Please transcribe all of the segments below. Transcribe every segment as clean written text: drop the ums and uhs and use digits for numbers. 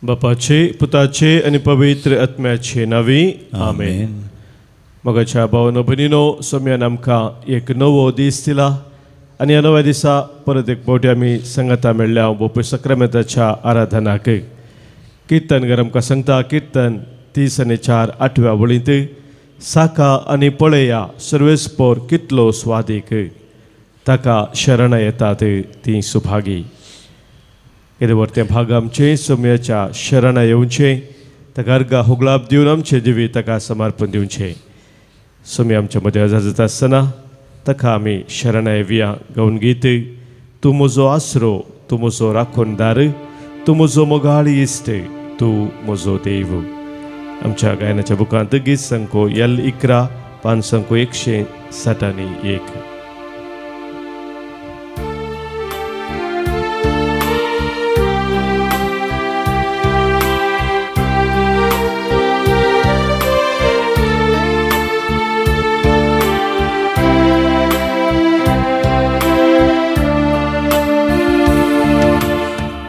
बापाचे पुताचे आनी पवित्र आत्म्याचे नांवी आमेन. मोगाच्या भावनो भयणीनो, सोम्यान आमकां एक नवो दीस दिला आनी ह्या नव्या दिसा परत एक फावटी आमी सांगाता मेळ्ळ्या बोपय सक्रामेंताच्या आराधनाक. किर्तनकार आमकां सांगता, किर्तन 30:4 आठव्या वळींत, साका आनी पळया सर्वेस्पोर कितलो स्वादीक, ताका शरणां येतात तीं सुभागी. केदें व्हर भाग आमचें सोम्याच्या शरणां येवचें, ताका अर्घा होगळाप दिवन आमचें जिवीत ताका समर्पण दिवचें. सोमी आमच्या मदें हजर जाता आसतना ताका आमी शरणां येवया. गावन गीत, तूं म्हजो आसरो, तूं म्हजो राखणदार, तूं म्हजो मोगाळ इश्ट, तूं म्हजो देव. आमच्या गायनाच्या बुकांत गीत संको L 11 पान संको 161.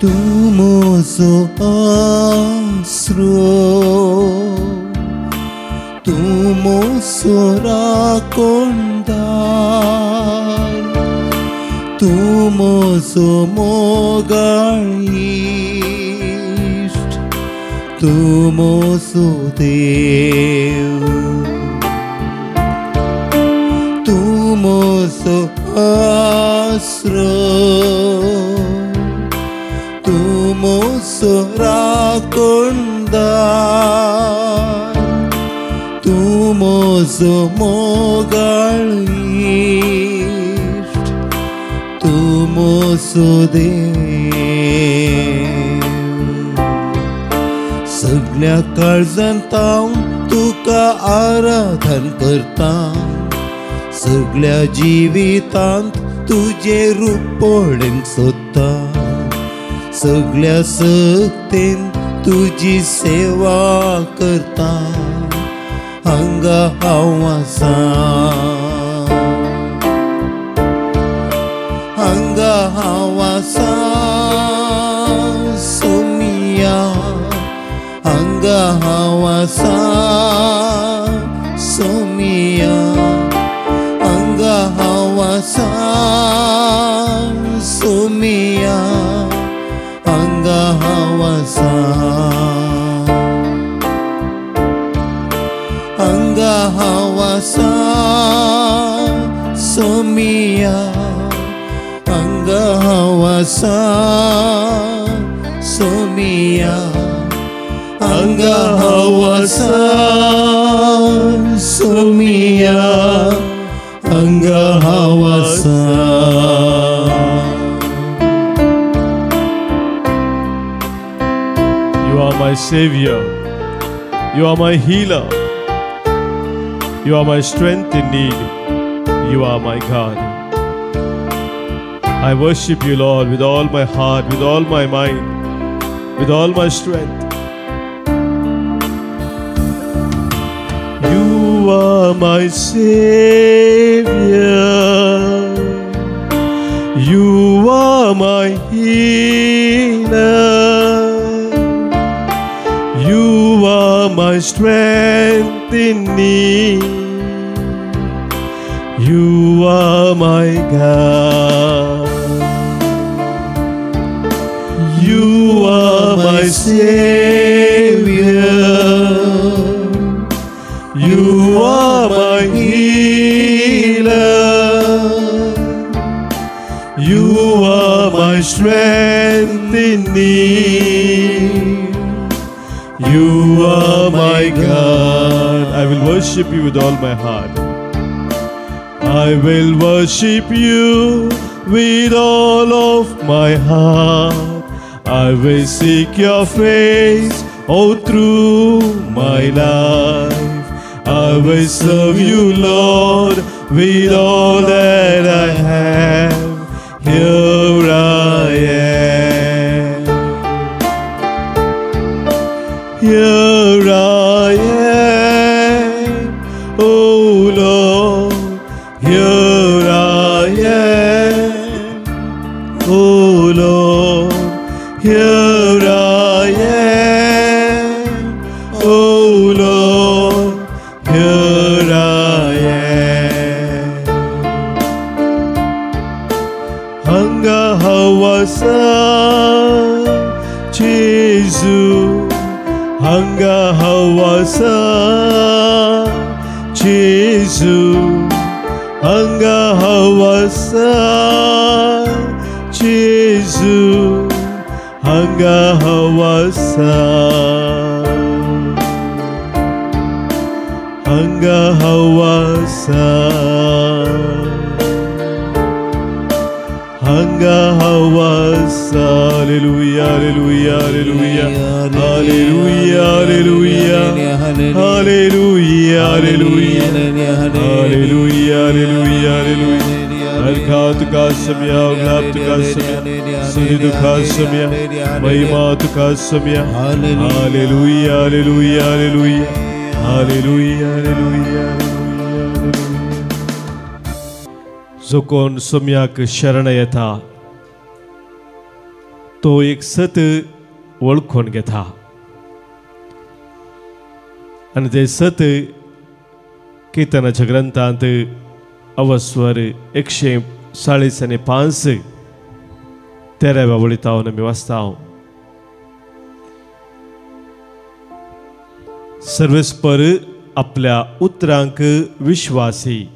तूं म्हजो आसरो, तूं म्हजो राखणदार, तूं म्हजो मोगाळ इश्ट, तूं म्हजो देव. तूं म्हजो आसरो, तूं म्हजो राखणदार, तूं म्हजो मोगाळ इश्ट, तूं म्हजो देव. सगल्या काळजांत हांव तुका आराधन करता, सगल्या जिवितांत तुजें रूप पळोवंक सोदता, सगल्या सक्तेन तुजी सेवा करता, हांगा हांव आसा, हांगा हांव आसा सोमिया, हांगा हांव आसा सोमिया, हांगा हांव आसा सोमिया, हांगा हांव आसा, हांगा हांव आसा सोमिया, हांगा हांव आसा सोमिया, हांगा हांव आसा सोमिया, हांगा हांव आसा. You are my Savior. You are my healer. You are my strength in need. You are my God. I worship you, Lord, with all my heart, with all my mind, with all my strength. You are my Savior. You are my healer. You are my strength in need. You are my God. You are my Savior. You are my healer. You are my strength in need. You are my God. I will worship you with all my heart. I will worship you with all of my heart. I will seek your face all through my life. I will serve you, Lord, with all that I have. Here I am. Here I am, oh Lord. Here I am, oh Lord. Here I am. जेजू हांगा हांव आसा, जेजू हांगा हांव आसा, जेजू हांगा हांव आसा, हांगा हांव आसा, हांगा हांव आसा. Hallelujah, hallelujah, hallelujah, hallelujah, hallelujah, hallelujah, hallelujah, hallelujah, hallelujah, hallelujah. Barkha तुका सम्या, गुलाब तुका सम्या, सुनी तुका सम्या, महिमा तुका सम्या. Hallelujah, hallelujah, hallelujah, hallelujah, hallelujah. जो कोण सम्याक शरण येता तो एक सत वळखून घेता आनी ते सत कीर्तनाच्या ग्रंथांत अवस्वर 140 आनी 5 तेराव्या वळींत आमी वाचता. सर्वेस्पर आपल्या उतरांक विश्वासी,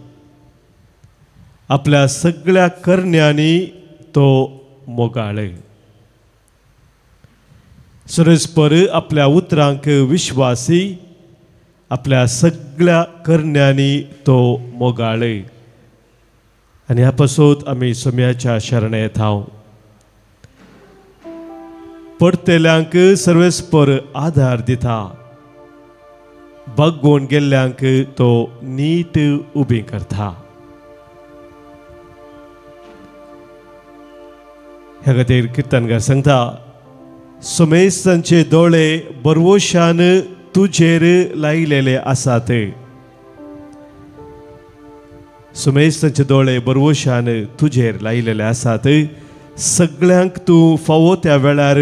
आपल्या सगळ्या करण्यांनी तो मोगाळ. सर्वेस्पर आपल्या उतरांक विश्वासी, आपल्या सगळ्या करण्यांनी तो मोगाळ. आनी ह्या पासत आमी सोम्याच्या शरणा येता. पडतेल्यांक सर्वेस्पर आधार दिता, बागोवन गेल्ल्यांक तो नीट उबी करता. ह्या खातीर किर्तनकार सांगता, सोमेस्तांचे दोळे बरवशान तुजेर लायलेले आसात. सोमेस्तांचे दोळे बरवशान तुजेर लायलेले आसात. सगळ्यांक तूं फावो त्या वेळार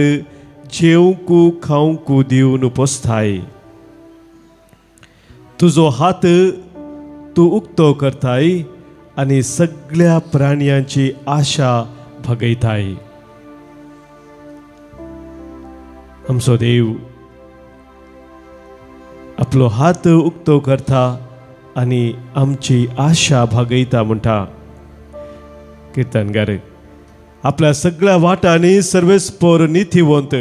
जेवंकू खावंकू दिवन पोसताय. तुजो हात तूं उक्तो करताय आनी सगळ्या प्राण्यांची आशा भागयताय. आमचो देव आपलो हात उक्तो करता आनी आमची आशा भागयता म्हणटा किर्तनकार. आपल्या सगळ्या वाटांनी सर्वेस्पर नितीवंत,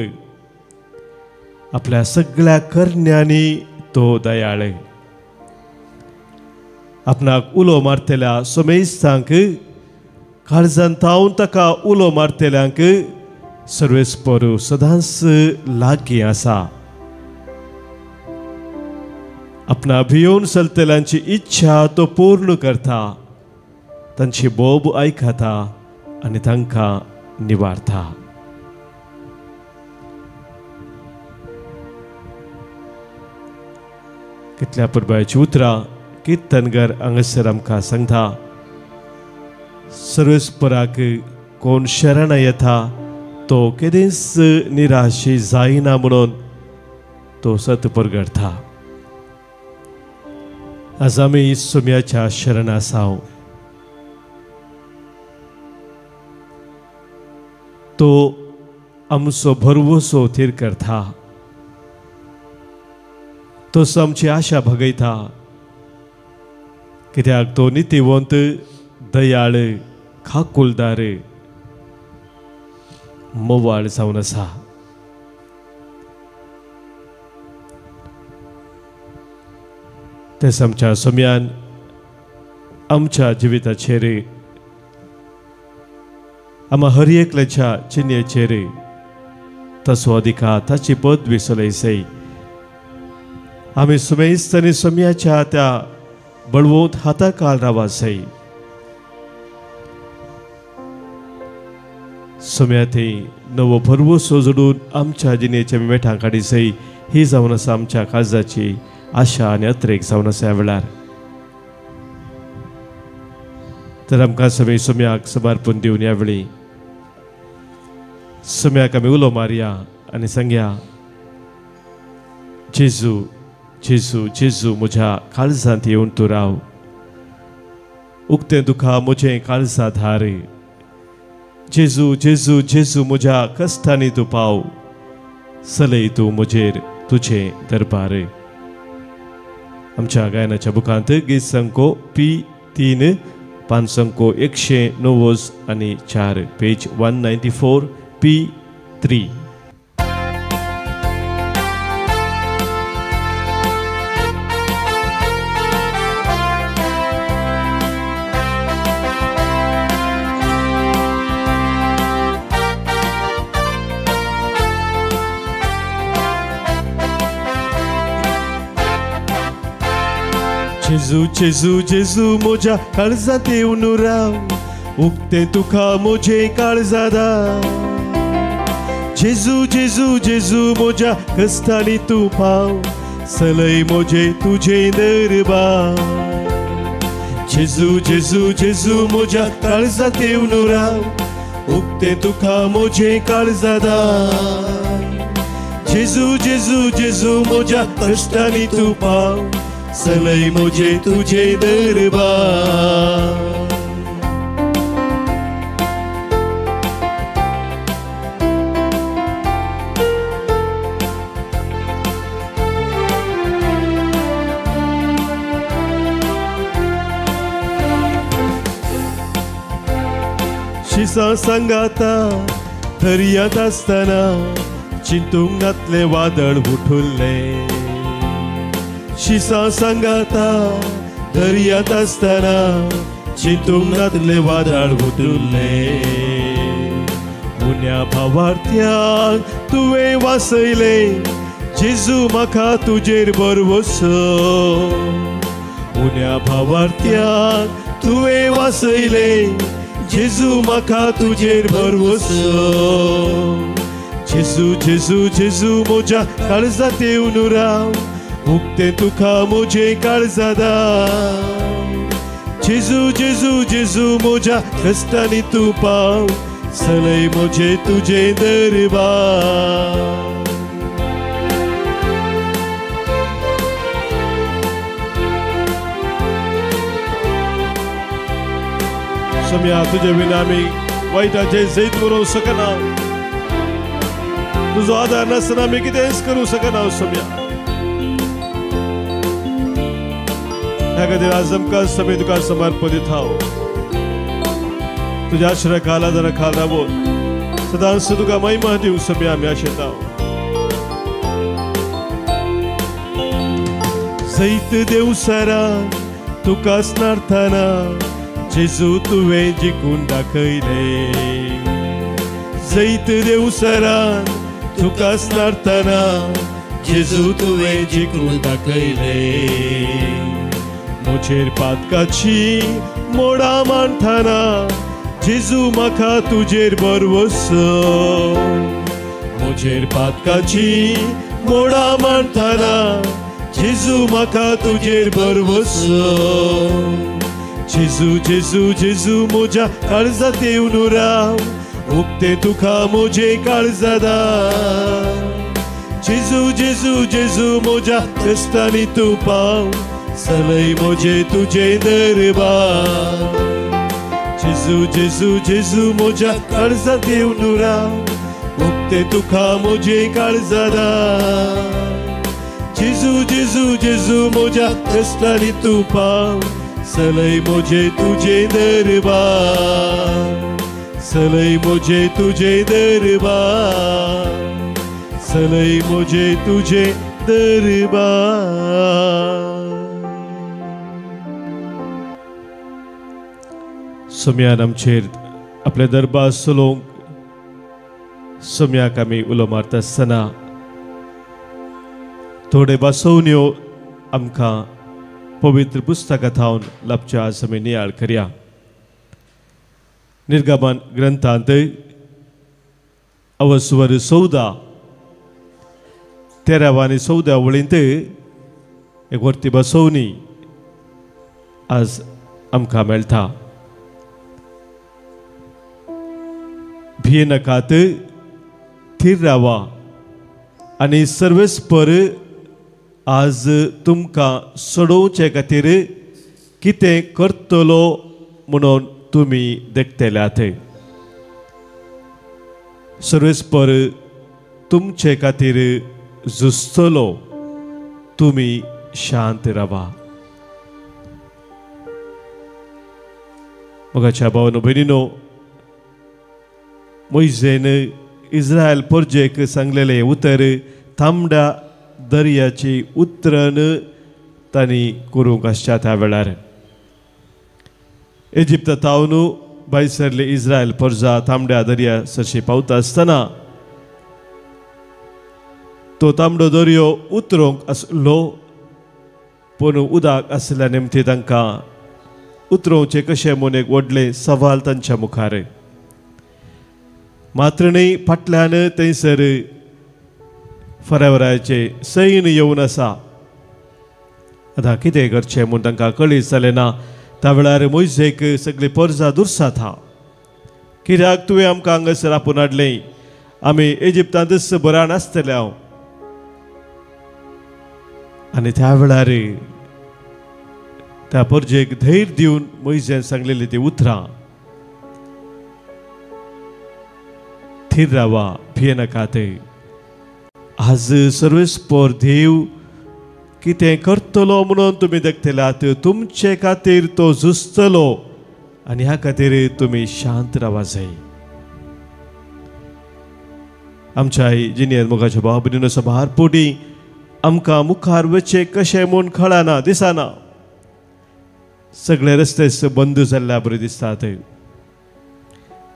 आपल्या सगळ्या करण्यांनी तो दयाळ. आपणाक उलो मारतल्या सोमेस्तांक, काळजान थावन ताका उलो मारतल्यांक सर्वेस्पर सदांच लागीं आसा. आपणा भियोवन चलतल्यांची इच्छा तो पूर्ण करता, तांची बोब आयकता आनी तांकां निवारता. कितल्या पुरबायची उतरां किर्तनगर हांगासर आमकां सांगता. सर्वेस्पराक कोण शरणा येता तो केदींच निराशी जायना म्हणून तो सत परगडटा. आज आमी सोम्याच्या शरणा आसाव. तो आमचो भरवसो थीर करता, तो आमची आशा भागयता. कित्याक तो नितीवंत, दयाळ, खाकुलदार, मोवाळ जावन आसा. तेच आमच्या सोम्यान आमच्या जिविताचेर, आमा हर एकल्याच्या चिन्हेचेर तसो अधिकार, ताची पदवी चलयसय. आमी सुमेस्त आनी सोम्याच्या त्या बळवंत हाताकाल रावासय. सोम्या थंय नवो भरवसो जोडून आमच्या जिणेच्या मेठां काडीसय. ही जावन आसा आमच्या काळजाची आशा आनी अत्रेक जावन आसा ह्या वेळार. तर आमकां सगळीं सोम्याक समर्पण दिवन ह्या वेळी सोम्याक आमी उलो मारया आनी सांगया, जेजू जेजू जेजू म्हज्या काळजांत येवन तूं राव. उक्तें दुखा म्हजें काळजा धार. जेजू जेजू जेजू म्हज्या कश्टांनी तूं पाव, सलय तूं म्हजेर तुजें दरबार. आमच्या गायनाच्या बुकांत गीत संको पी 3 पान संको 194 पेज 194 पी 3. जेजू जेजू जेजू म्हज्या काळजांत येवन राव, उक्तें तुका म्हजें काळजादार. जेजू जेजू जेजू म्हज्या कश्टांनी तूं पाव, सलय म्हजें तुजें दरबार. जेजू जेजू जेजू म्हज्या काळजांत येवन राव, उक्तें तुका म्हजें काळजादार. जेजू जेजू जेजू म्हज्या कश्टांनी तूं पाव, सलय म्हजें तुजें दरबार. शिसां सांगाता दर्यांत आसतना चिंतूंक नातलें वादळ उठुल्लें. शिसां सांगाता दर्यांत आसतना चिंतूंक नातलें वादळ उठुल्लें. उण्या भावार्थ्यांक तुवें वासयलें, जेजू म्हाका तुजेर भरवसो. उण्या भावार्थ्यांक तुवें वासयलें, जेजू म्हाका तुजेर भरवसो. जेजू जेजू जेजू म्हज्या काळजांत येवन राव, उक्तें तुका म्हजें काळजादार. जेजू जेजू जेजू म्हज्या कश्टांनी तूं पाव, सलय म्हजें तुजें दरबार. सम्या तुजे विना आमी वायटाचें जैत करूंक शकना, तुजो आदार नासतना आमी कितेंच करूंक शकना. सम्या ह्या खातीर आज आमकां समे तुका समर्पण दिता. तुज्या आश्रय खाला जरा खाल रावून सदांच तुका महिमा दिवं समे आमी आशेता. जैत देवसारा तुका स्नार्थाना जेजू तुवें जिखून दाखयलें. जैत देवसारा तुका स्नार्थाना जेजू तुवें जिखून दाखयलें. म्हजेर पातकाची मोडा मांडटाना जेजू म्हाका तुजेर भरवसो. म्हजेर पातकाची मोडा मांडटाना जेजू म्हाका तुजेर भरवसो. जेजू जेजू जेजू म्हज्या काळजांत येवन राव, उक्तें तुका म्हजें काळजादार. जेजू जेजू जेजू म्हज्या कश्टांनी तूं पाव, सलय म्हजें तुजें दरबार. जेजू जेजू जेजू म्हज्या काळजांत येवन राव, उक्तें तुका म्हजें काळजादार. जेजू जेजू जेजू म्हज्या कश्टांनी तूं पाव, सलय म्हजें तुजें दरबार. सलय म्हजें तुजें दरबार. सलय म्हजें तुजें दरबार. सम्यान आमचेर आपले दरबार चलोवंक सम्याक आमी उलो मारता आसतना थोडे बसोवण्यो आमकां पवित्र पुस्तकां थावन लाभच्या आज आमी नियाळ करया. निर्गमन ग्रंथांत अवस्वर 14 13 आनी 14 वळींत एक व्हरती बसोवणी आज आमकां मेळटा. भियेनाकात, थीर रावा आनी सर्वेस्पर आज तुमकां सोडोवचे खातीर कितें करतलो म्हणून तुमी देखतल्यात. सर्वेस्पर तुमचे खातीर झुजतलो, तुमी शांत रावा. मोगाच्या भावानो भयणीनो, मोयजेन इस्रायल परजेक सांगलेलें उतर तांबड्या दर्याची उतरण तांणी करूंक आसच्या त्या वेळार. इजिप्ता थावन भायर सरले इस्रायल परजा तांबड्या दर्या सरशी पावता आसतना तो तांबडो दर्यो उतरूंक आसलो, पूण उदक आसल्या निमती तांकां उतरोवचें कशें म्हूण एक व्हडलें सवाल तांच्या मुखार. मात्र न्ही, फाटल्यान थंयसर फरावराचे सैन येवन आसा. आतां कितें करचें म्हूण तांकां कळीत जालें ना. त्या वेळार मोयजेक सगळी परजा दुर्साता, कित्याक तुवें आमकां हांगासर आपोवन हाडलें, आमी इजिप्तांतच बऱ्यान आसतले हांव. आनी त्या वेळार त्या परजेक धैर्य दिवन मोयजेन सांगलेली ती उतरां, थीर रावा, भियेनाकात. आज सर्वेस्पर देव कितें करतलो म्हणून तुमी देखतल्यात, तुमचे खातीर तो झुजतलो आनी ह्या खातीर तुमी शांत रावा जाय. आमच्या जिनियर मोगाच्या भाव भयणीनो, सभार पुडी आमकां मुखार वचचें कशें म्हूण कळना, दिसना. सगळे रस्ते बंद जाल्ल्या बरें दिसतात.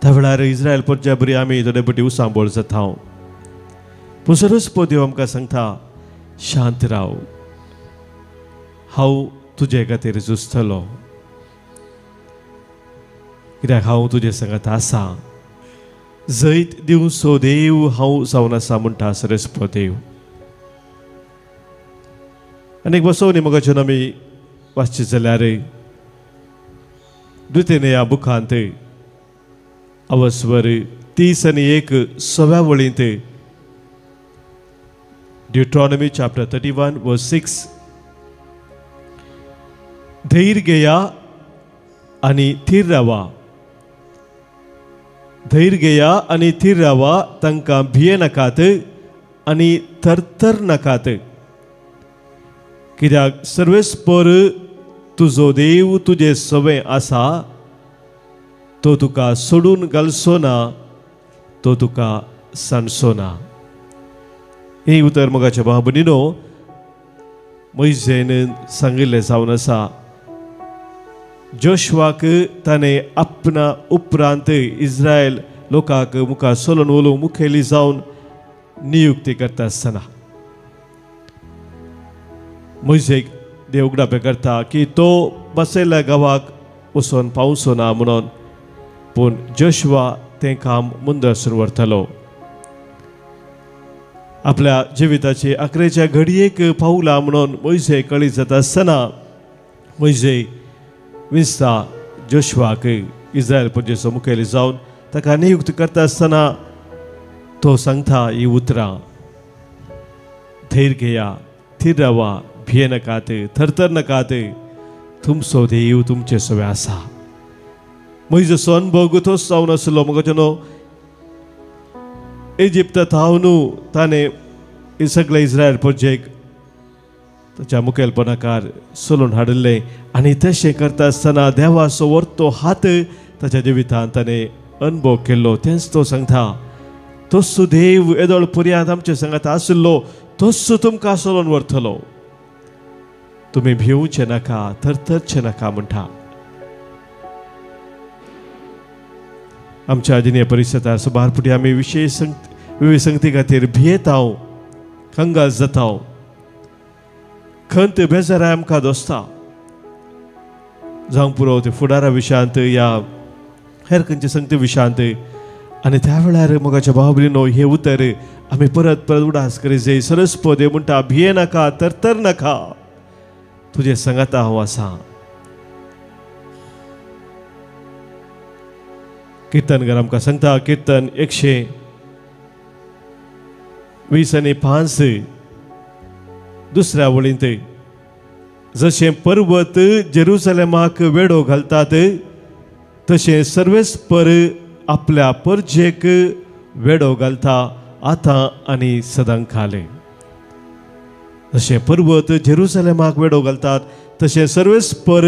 त्या वेळार इस्रायल परजा बरी आमी थोडे पटी उसांबोळ जाता. पूण सर्वस्पर देव आमकां सांगता, शांत राव, हांव तुजे खातीर झुजतलो, कित्याक हांव तुजे सांगात आसा. जैत दिवचो देव हांव जावन आसा म्हणटा सर्वेस्पर देव. आनी एक बसोवणी मोगाच्यान आमी वाचची जाल्यार द्वितीय ह्या बुकांत अवस्वर 31 सव्या वळींत, Deuteronomy chapter 31 verse 6, धैर्य घेया आनी थीर रावा, धैर्य घेया आनी थीर रावा, तांकां भियेनाकात आनी थरथर नाकात, कित्याक सर्वेस्पर तुजो देव तुजे सवें आसा, तो तुका सोडून घालचो ना, तो तुका सांडचो ना. हें उतर मोगाच्या भाव भयणीनो मोयजेन सांगिल्लें जावन आसा. जोशवाक ताणें आपणा उपरांत इस्रायल लोकांक मुखार सोलून उलोवंक मुखेली जावन नियुक्ती करता आसतना मोयजेक देव उगडापें करता की तो बसयल्ल्या गांवाक वचोन पावचो ना म्हणून, पूण जोशवा तें काम मुंदरसून व्हरतलो. आपल्या जिविताचे अकरेच्या घडयेक पावला म्हणून मोयजे कळीत जाता आसतना मोयजे विंचता जोशवाक इस्रायल परजेचो मुखेली जावन ताका नियुक्त करता आसतना तो सांगता ही उतरां, धैर्य घेया, थीर रावा, भियेनाकात, थरथर नाकात, तुमचो देव तुमचे सवे आसा. मोयजेचो अनुभव तोच जावन आसलो. मोगाच्यानो, इजिप्ता थावन ताणें सगळे इस्रायल परजेक ताच्या मुखेलपणाकार सोलून हाडिल्लें आनी तशें करता आसतना देवाचो वर्तो हात ताच्या जिवितांत ताणें अनुभव केल्लो. तेंच तो सांगता, तोच देव येदोळ पर्यांत आमचे सांगात आशिल्लो, तोच तुमकां सोलून व्हरतलो, तुमी भिवचें नाका, थरथरचें नाका म्हणटा. आमच्या जिणे परिशदार सुबार पुटी आमी विशेष विविध संगती खातीर भियेता, कंगाल जाता, खंत बेजाराय आमकां दोसता. जावंक पुरो ते फुडारा विशयांत या हेर खंयच्या संगती विशयांत. आनी त्या वेळार मोगाच्या भाव भयणीनो हें उतर आमी परत परत उडास करी जाय. सरस्पद देव म्हणटा, भियेनाका, थरथर नाका, तुजें सांगाता हांव आसा. कीर्तनकार आमकां सांगता, कीर्तन 120:5 दुसऱ्या वळींत, जशें पर्वत जेरुसलेमाक वेडो घालतात तशें सर्वेस्पर आपल्या परजेक वेडो घालता आतां आनी सदां खाले. जशें पर्वत जेरुसलेमाक वेडो घालतात तशें सर्वेस्पर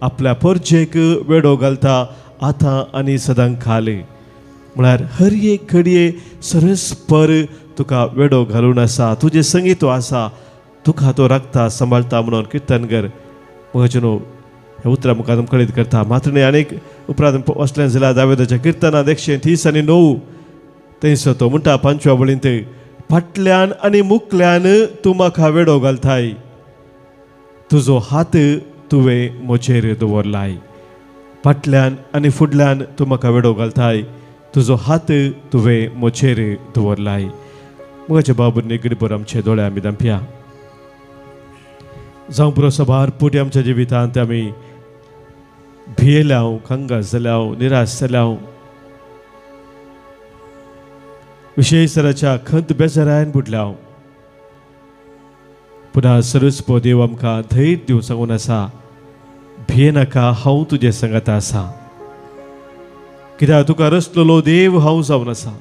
आपल्या परजेक वेडो घालता आतां आनी सदां खाले. म्हळ्यार हर एक घडये सर्वेस्पर तुका वेडो घालून आसा, तुजे संगी तो आसा, तुका तो राखता सांबाळटा म्हणून किर्तनगर म्हजें न्हू ह्या उतरां मुखार कळीत करता. मात्र न्ही आनीक उपरांत वचलें जाल्यार दावेदाच्या किर्तनांत 139 थंयसर तो म्हणटा 5व्या वळींत, फाटल्यान आनी मुखल्यान तूं म्हाका वेडो घालताय, तुजो हात तुवें म्हजेर दवरलाय. फाटल्यान आनी फुडल्यान तूं म्हाका वेडो घालताय, तुजो हात तुवें म्हजेर दवरलाय. म्हज्या बाबू निगडीभर आमचे दोळे आमी धांपया. जावं पुरो सभार पुटी आमच्या जिवितांत आमी भियेल्याव, कंगास जाल्याव, निराश जाल्याव, विशेष खंत बेजारायन बुडल्याव. पुन्हा सर्वस्व देव आमकां धैर्य दिवंक सांगून आसा, भियेनाका, हांव तुजे संगात आसा, कित्याक तुका रचलेलो देव हांव जावन आसा.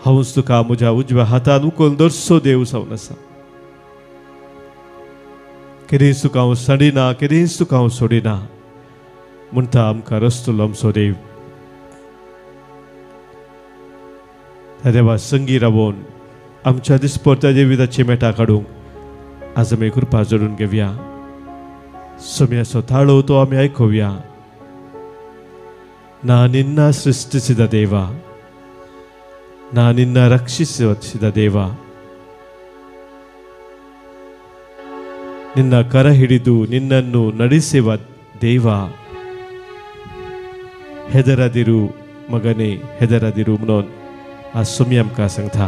हांवच तुका म्हज्या उजव्या हातान उखलून दरसो देव जावन आसा. केदींच तुका हांव सांडिना, केदींच तुका हांव सोडिना म्हणटा आमकां रचतलो आमचो देव. त्या देवा संगी रावोन आमच्या दिसपडत्या जिविताची मेटां काडूंक आज आमी कृपा जोडून घेवया. सोम्याचो ताळो तो आमी आयकुया. ना निन्ना सृष्टिसिದ ದೇವ, ನಾ ನಿನ್ನ ರಕ್ಷಿಸಿದ ದೇವ, ನಿನ್ನ ಕರ ಹಿಡಿದು ನಿನ್ನನ್ನು ನಡೆಸುವ ದೇವ, ಹೆದರದಿರು ಮಗನೇ, ಹೆದರದಿರು म्हणून आज सोमी आमकां सांगता.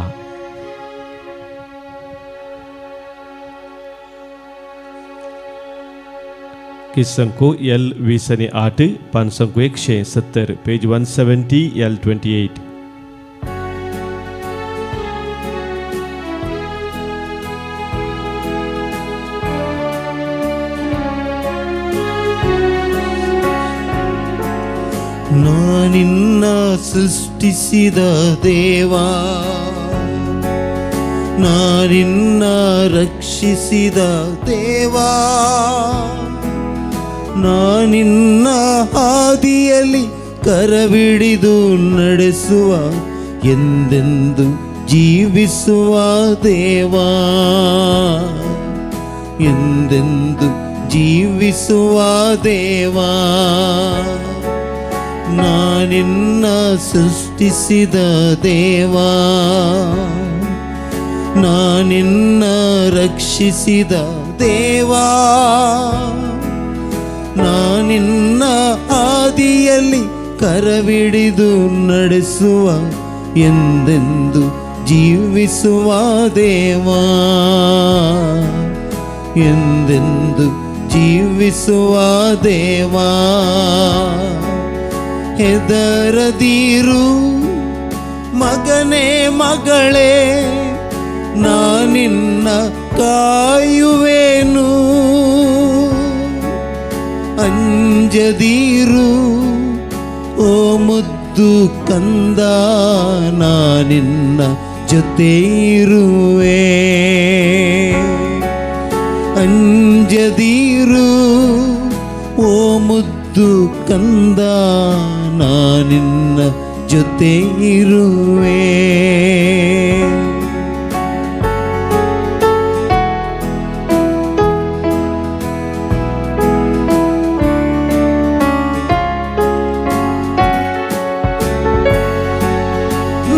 किस्संको एल 20 आनी 8, पानसंको 170, पेज 170 एल 28. ನಿನ್ನ ಸೃಷ್ಟಿಸಿದ ದೇವಾ, ನಾನಿನ್ನ ರಕ್ಷಿಸಿದ ದೇವಾ, ನಾನಿನ್ನ ಹಾದಿಯಲ್ಲಿ ಕರವಿಡಿದು ನಡೆಸುವ ಎಂದೆಂದು ಜೀವಿಸುವ ದೇವಾ, ಎಂದೆಂದು ಜೀವಿಸುವ ದೇವಾ. ನಾನಿನ್ನ ಸೃಷ್ಟಿಸಿದ ದೇವಾ, ನಾನಿನ್ನ ರಕ್ಷಿಸಿದ ದೇವಾ, ನಾನಿನ್ನ ಹಾದಿಯಲ್ಲಿ ಕರವಿಡಿದು ನಡೆಸುವ ಎಂದೆಂದು ಜೀವಿಸುವ ದೇವಾ, ಎಂದೆಂದು ಜೀವಿಸುವ ದೇವಾ. ಹೆದರದಿರು ಮಗನೇ ಮಗಳೇ, ನಾನಿನ್ನ ಕಾಯುವೆನು, ಅಂಜದಿರು ಓ ಮುದ್ದು ಕಂದ, ನಾನಿನ್ನ ಜೊತೆ ಇರುವೆ. ಅಂಜದಿರು ಓ ಮುದ್ದು ಕಂದ, ನಾನಿನ್ನ ಜೊತೆ ಇರುವೆ.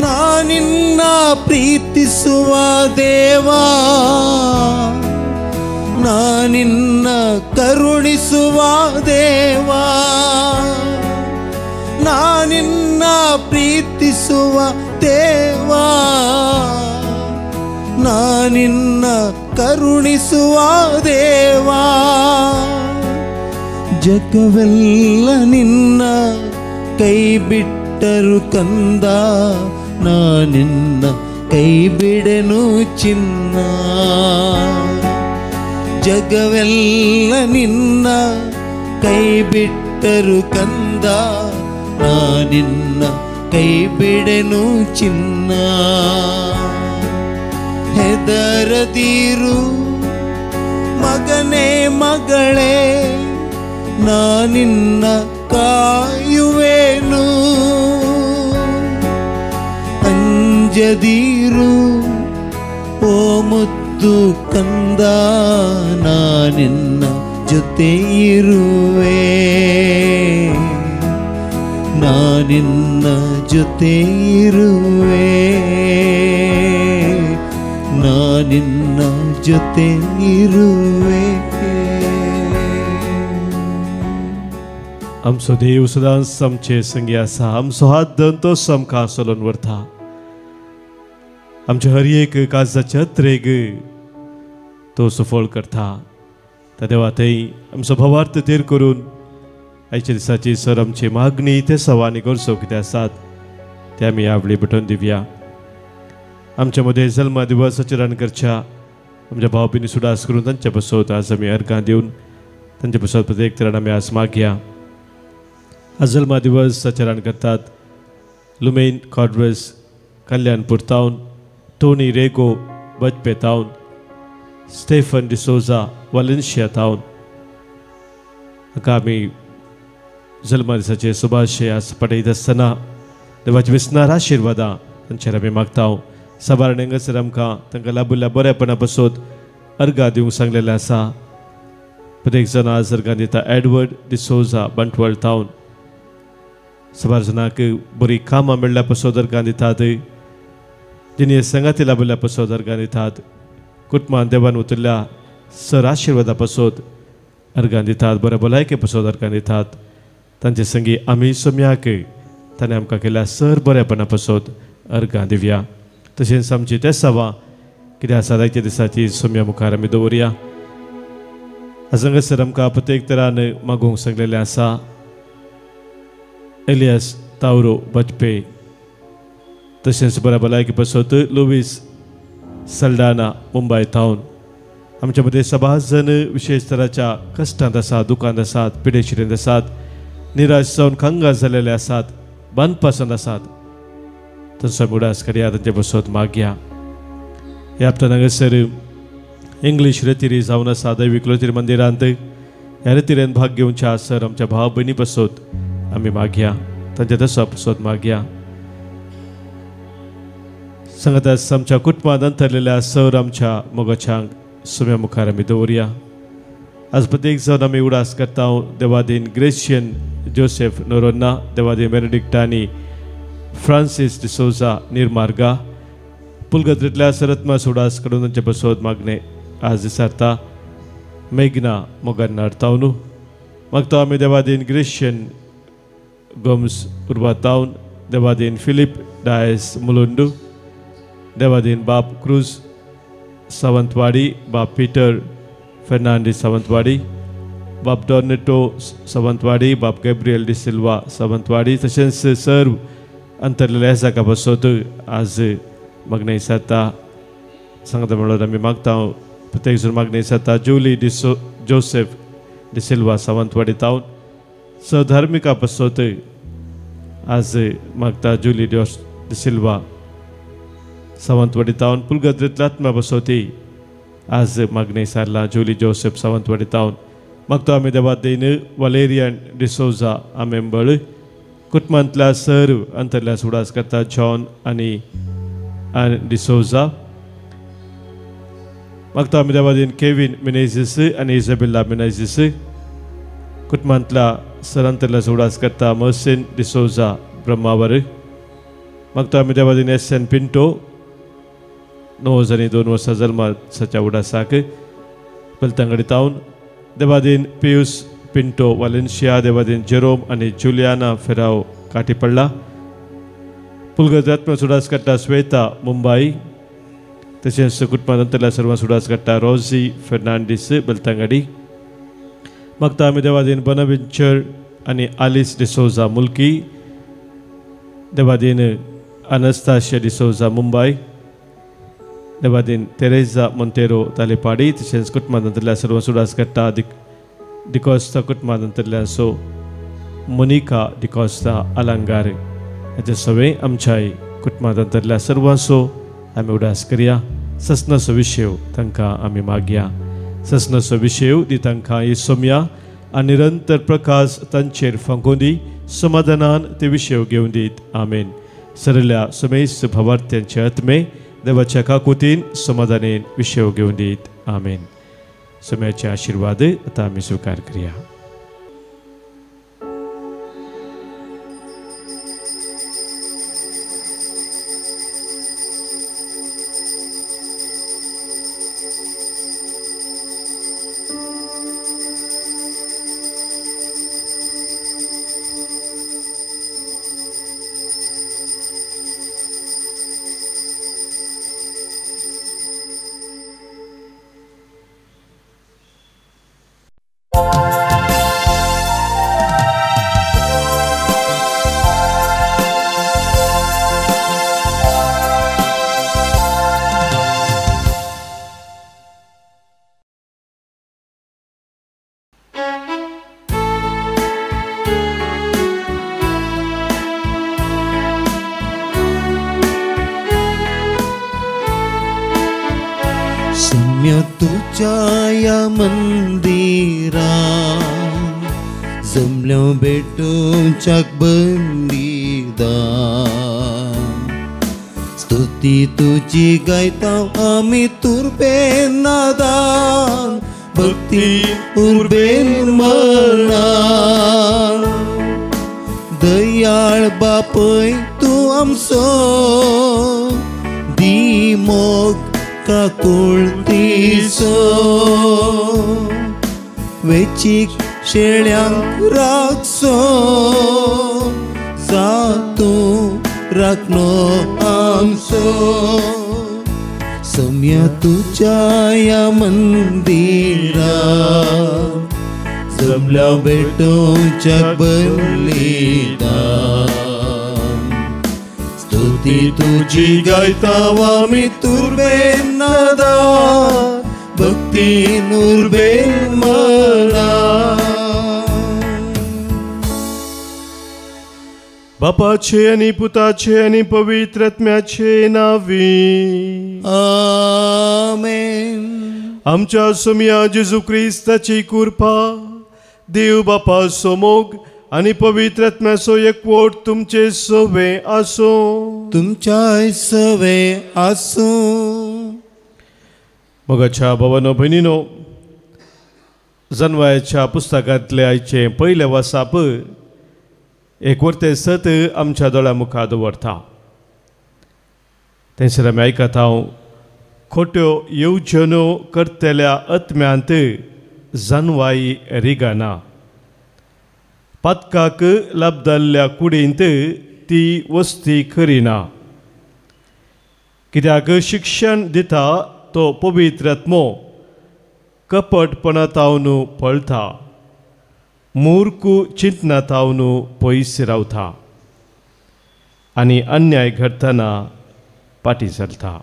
ನಾನಿನ್ನ ಪ್ರೀತಿಸುವ ದೇವಾ, ನಾನಿನ್ನ ಕರುಣಿಸುವ ದೇವಾ, ನಾನಿನ್ನ ಪ್ರೀತಿಸುವ ದೇವಾ, ನಾನಿನ್ನ ಕರುಣಿಸುವ ದೇವಾ. ಜಗವೆಲ್ಲ ನಿನ್ನ ಕೈ ಬಿಟ್ಟರು ಕಂದ, ನಾನಿನ್ನ ಕೈ ಬಿಡೆನು ಚಿನ್ನ. ಜಗವೆಲ್ಲ ನಿನ್ನ ಕೈ ಬಿಟ್ಟರು ಕಂದ, ನಾನಿನ್ನ ಕೈ ಬಿಡೆನು ಚಿನ್ನ. ಹೆದರದಿರು ಮಗನೇ ಮಗಳೇ, ನಾನಿನ್ನ ಕಾಯುವೆನು. ಅಂಜದಿರು ಓ ಮುದ್ದು ಕಂದ, ನಾನಿನ್ನ ಜೊತೆ ಇರುವೆ, ನಾನಿನ್ನ ಜೊತೆ ಇರುವೆ, ನಾನಿನ್ನ ಜೊತೆ ಇರುವೆ. आमचो देव सदांच आमचे संगी आसा, आमचो हात धरून तो आमकां चलोवन व्हरता. आमच्या हर एक काळजाच्या अत्रेक तो सफळ करता. त्या देवा थंय आमचो भावार्थ थीर करून आयच्या दिसाची सर आमची मागणी ते सवा आनी गरजो कितें आसात ते आमी ह्या वेळी भेटोवन दिवया. आमच्या मदें जल्मा दिवस आचरण करच्या आमच्या भाव भयणी सुडास करून तांच्या बसोत आज आमी अर्गां दिवन तांच्या बसोत प्रत्येक तरान आमी आज मागया. आज जल्मा दिवस आचरण करतात लुमेन कॉड्रस कल्याणपूर तावन, टोनी रेगो बजपे तावन, स्टेफन डिसोजा वालेन्शिया तावन हाका आमी जल्मा दिसाचे सुभाशे आज पटयत आसतना देवाचे विसनार आशिर्वादां तांचेर आमी मागता. साबार हांगासर आमकां तांकां लाभिल्ल्या बरेपणा पासत अर्गां दिवंक सांगलेलें आसा. प्रत्येक जाण आज अर्गां दिता एडवर्ड डिसोजा बंटवळ तावन. साबार जाणांक बरी कामां मेळ्ळ्या पासत अर्गां दितात, जिणी संगाती लाभिल्ल्या पासत अर्गां दितात, कुटुंबान देवान उतरल्या सर आशिर्वादा पासत अर्गां दितात, बऱ्या भलायके पासत अर्गां दितात. तांचे संगी आमी सोम्याक ताणें आमकां केल्या सर बरेपणा पासत अर्गां दिवया. तशेंच आमची तेसावां कितें आसा आयच्या दिसाची सोम्या मुखार आमी दवरया. आज हांगासर आमकां प्रत्येक तरान मागूंक सांगलेलें आसा. एलियास तावरो बजपे, तशेंच बऱ्या भलायके पासत लुवीस सल्डाना मुंबय तावन. आमच्या मदें सभास जण विशेश तराच्या कश्टांत आसात, दुकांत आसात, पिडेशिरेंत आसात, निराश जावन कंगाल जालेले आसात, बांदपासांत आसात. तांचो आमी उडास करया, तांचे बसत मागया. ह्या हप्त्यान हांगासर इंग्लीश रेतिरी जावन आसा दैवीक लोतीर मंदिरांत. ह्या रेतिरेन भाग घेवच्या सर आमच्या भाव भयणी बसत आमी मागया, तांच्या तसो बसत मागया. सांगत आमच्या कुटुंबांत अंतरलेल्या सर आमच्या मोगाच्यांक सुम्या मुखार आमी दवरया. आज प्रत्येक जावन आमी उडास करता देवादीन ग्रेशियन जोसेफ नोरोन्ना, देवादीन बेनेडिक्ट आनी फ्रांसीस डिसोजा निर्मार्गा, पुलगत्रेंतल्या सरत्मा सुडास कडून तांचे बसोत मागणे आज दिसारता मेघना मोगान नाडतावनू. मागता आमी देवादीन ग्रेशियन गोम्स उर्वातावन, देवादीन फिलीप डायस मुलुंडू, देवादीन बाप क्रूज सावंतवाडी, बाप पीटर फेर्नांडीस सावंतवाडी, बाप डॉर्नेटो सावंतवाडी, बाप गॅब्रियल डिसिल्वा सावंतवाडी, तशेंच सर्व अंतरलेल्या जागा बसोत आज मागणे साता सांगता म्हणल्यार आमी मागता. प्रत्येक जण मागणे साता जुली डिसो जोसेफ डिसिल्वा सावंतवाडी तावन. सधार्मिका बसोत आज मागता जुली डिसिल्वा सावंतवाडी तावन. पुलगद्रेंतल्या आत्मा बसोती आज मागणे सारला जुली जोसेफ सावंतवाडी तावन. मागता आमी देवादीन वालेरियन डिसोजा आमेंबळ, कुटुंबांतल्या सर्व अंतरल्या सुडास करता जॉन आनी डिसोजा. मागता आमी देवादीन केवीन मिनेझीस आनी इझाबेला मिनेझीस, कुटुंबांतल्या सर अंतरल्या सुडास करता मर्सिन डिसोजा ब्रह्मावर. मागता आमी देवादीन एस एन पिंटो 9,002 वर्सां जल्माच्या उडासाक बेलतंगडी तावन. देवादीन पियूस पिंटो वालेन्शिया, देवादीन जेरोम आनी जुलियाना फेराव काटीपडला, पुलगजात्म सुडास करता श्वेता मुंबई, तशेंच कुटुंबांत अंतरल्या सर्वां सुडास करता रोजी फेर्नांडीस बेलतंगडी. मागता आमी देवादीन बनविंचर आनी आलिस डिसोजा मुल्की, देवादीन अनस्ताशिया डिसोजा मुंबय, देवादीन तेरेजा मोंतेरो तालेपाडी, तशेंच कुटुंबांत अंतरल्या सर्वां सुडास करता डिकॉस्ता कुटुंबांत अंतरल्या सो मोनिका डिकॉस्ता अलंगार. हाचे सवे आमच्याय कुटुंबांत अंतरल्या सर्वांचो आमी उडास करया. ससनाचो विशेव तांकां आमी मागया. ससनाचो विशेव दी तांकां ही सोमया आनी निरंतर प्रकाश तांचेर फांकून दी. समाधानान ते विशेव घेवन दीत. आमेन. सरल्या समेस्त भावार्थ्यांचे आत्मे देवाच्या काकुतीन समाधानेन विशेव घेवन दीत. आमेन. सम्याचे आशिर्वाद आतां आमी स्विकार करया. तुझ्या मंदिरा जमल्यो भेटूच्याक बलिदान स्तुती तुजी गायता आमी तुर्बेन नादान भक्ती उर्बेन मनान दयाळ बापय तूं आमचो दी मोग काकुळतीचो वेचीक शेळ्यांक राखचो जा तूं राखणो आमचो सम्या तुज्या ह्या मंदिरा जमल्या भेटोवच्याक बलिदान स्तुती तुजी गायता आमी तुर्बेन नादान भक्तीन उर्बेन मनान. बापाचे आनी पुताचे आनी पवित्र आत्म्याचे नांवी आमेन. आमच्या सोमया जेजू क्रिस्ताची कृपा, देव बापाचो मोग आनी पवित्र आत्म्याचो एकवट तुमचे सवे आसूं. तुमच्याय सवे आसूं. मोगाच्या भावानो भयणीनो, जनवायाच्या पुस्तकांतले आयचें पयलें वासाप एक वरतें सत आमच्या दोळ्या मुखार दवरता. थंयसर आमी आयकता हांव खोट्यो येवजण्यो करतल्या आत्म्यांत जनवाई रिगाना. पातकाक लाबदाल्ल्या कुडींत ती वस्ती करिना. कित्याक शिक्षण दिता तो पवित्र आत्मो कपटपणातावन पळता, मूर्ख चिंतनातावन पयस रावता आनी अन्याय घडटना फाटीं सरता.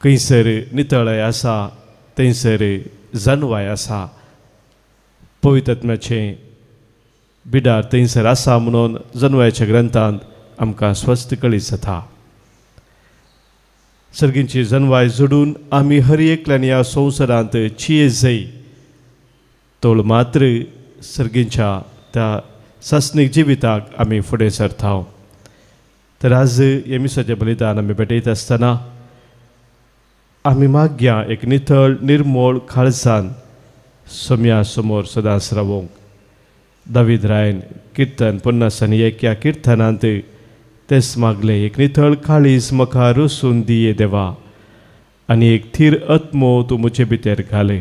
खंयसर नितळाय आसा थंयसर जनवाय आसा. पवित्र आत्म्याचें बिडार थंयसर आसा म्हणून जनवायाच्या ग्रंथांत आमकां स्वस्थ कळीत जाता. सर्गींची जनवाय जोडून आमी हर एकल्यान ह्या संवसारांत चिये जाय तोळ मात्र सर्गींच्या त्या सासणीक जिविताक आमी फुडें सरता. तर आज हे मिसाचें बलिदान आमी भेटयत आसतना आमी मागया एक नितळ निर्मोळ काळजान सोम्या समोर सदांच रावोंक. दावीद रायन किर्तन 51 ह्या किर्तनांत तेच मागलें, एक नितळ काळीज म्हाका रसून दिये देवा आनी एक थीर आत्मो तूं म्हजे भितर घाले.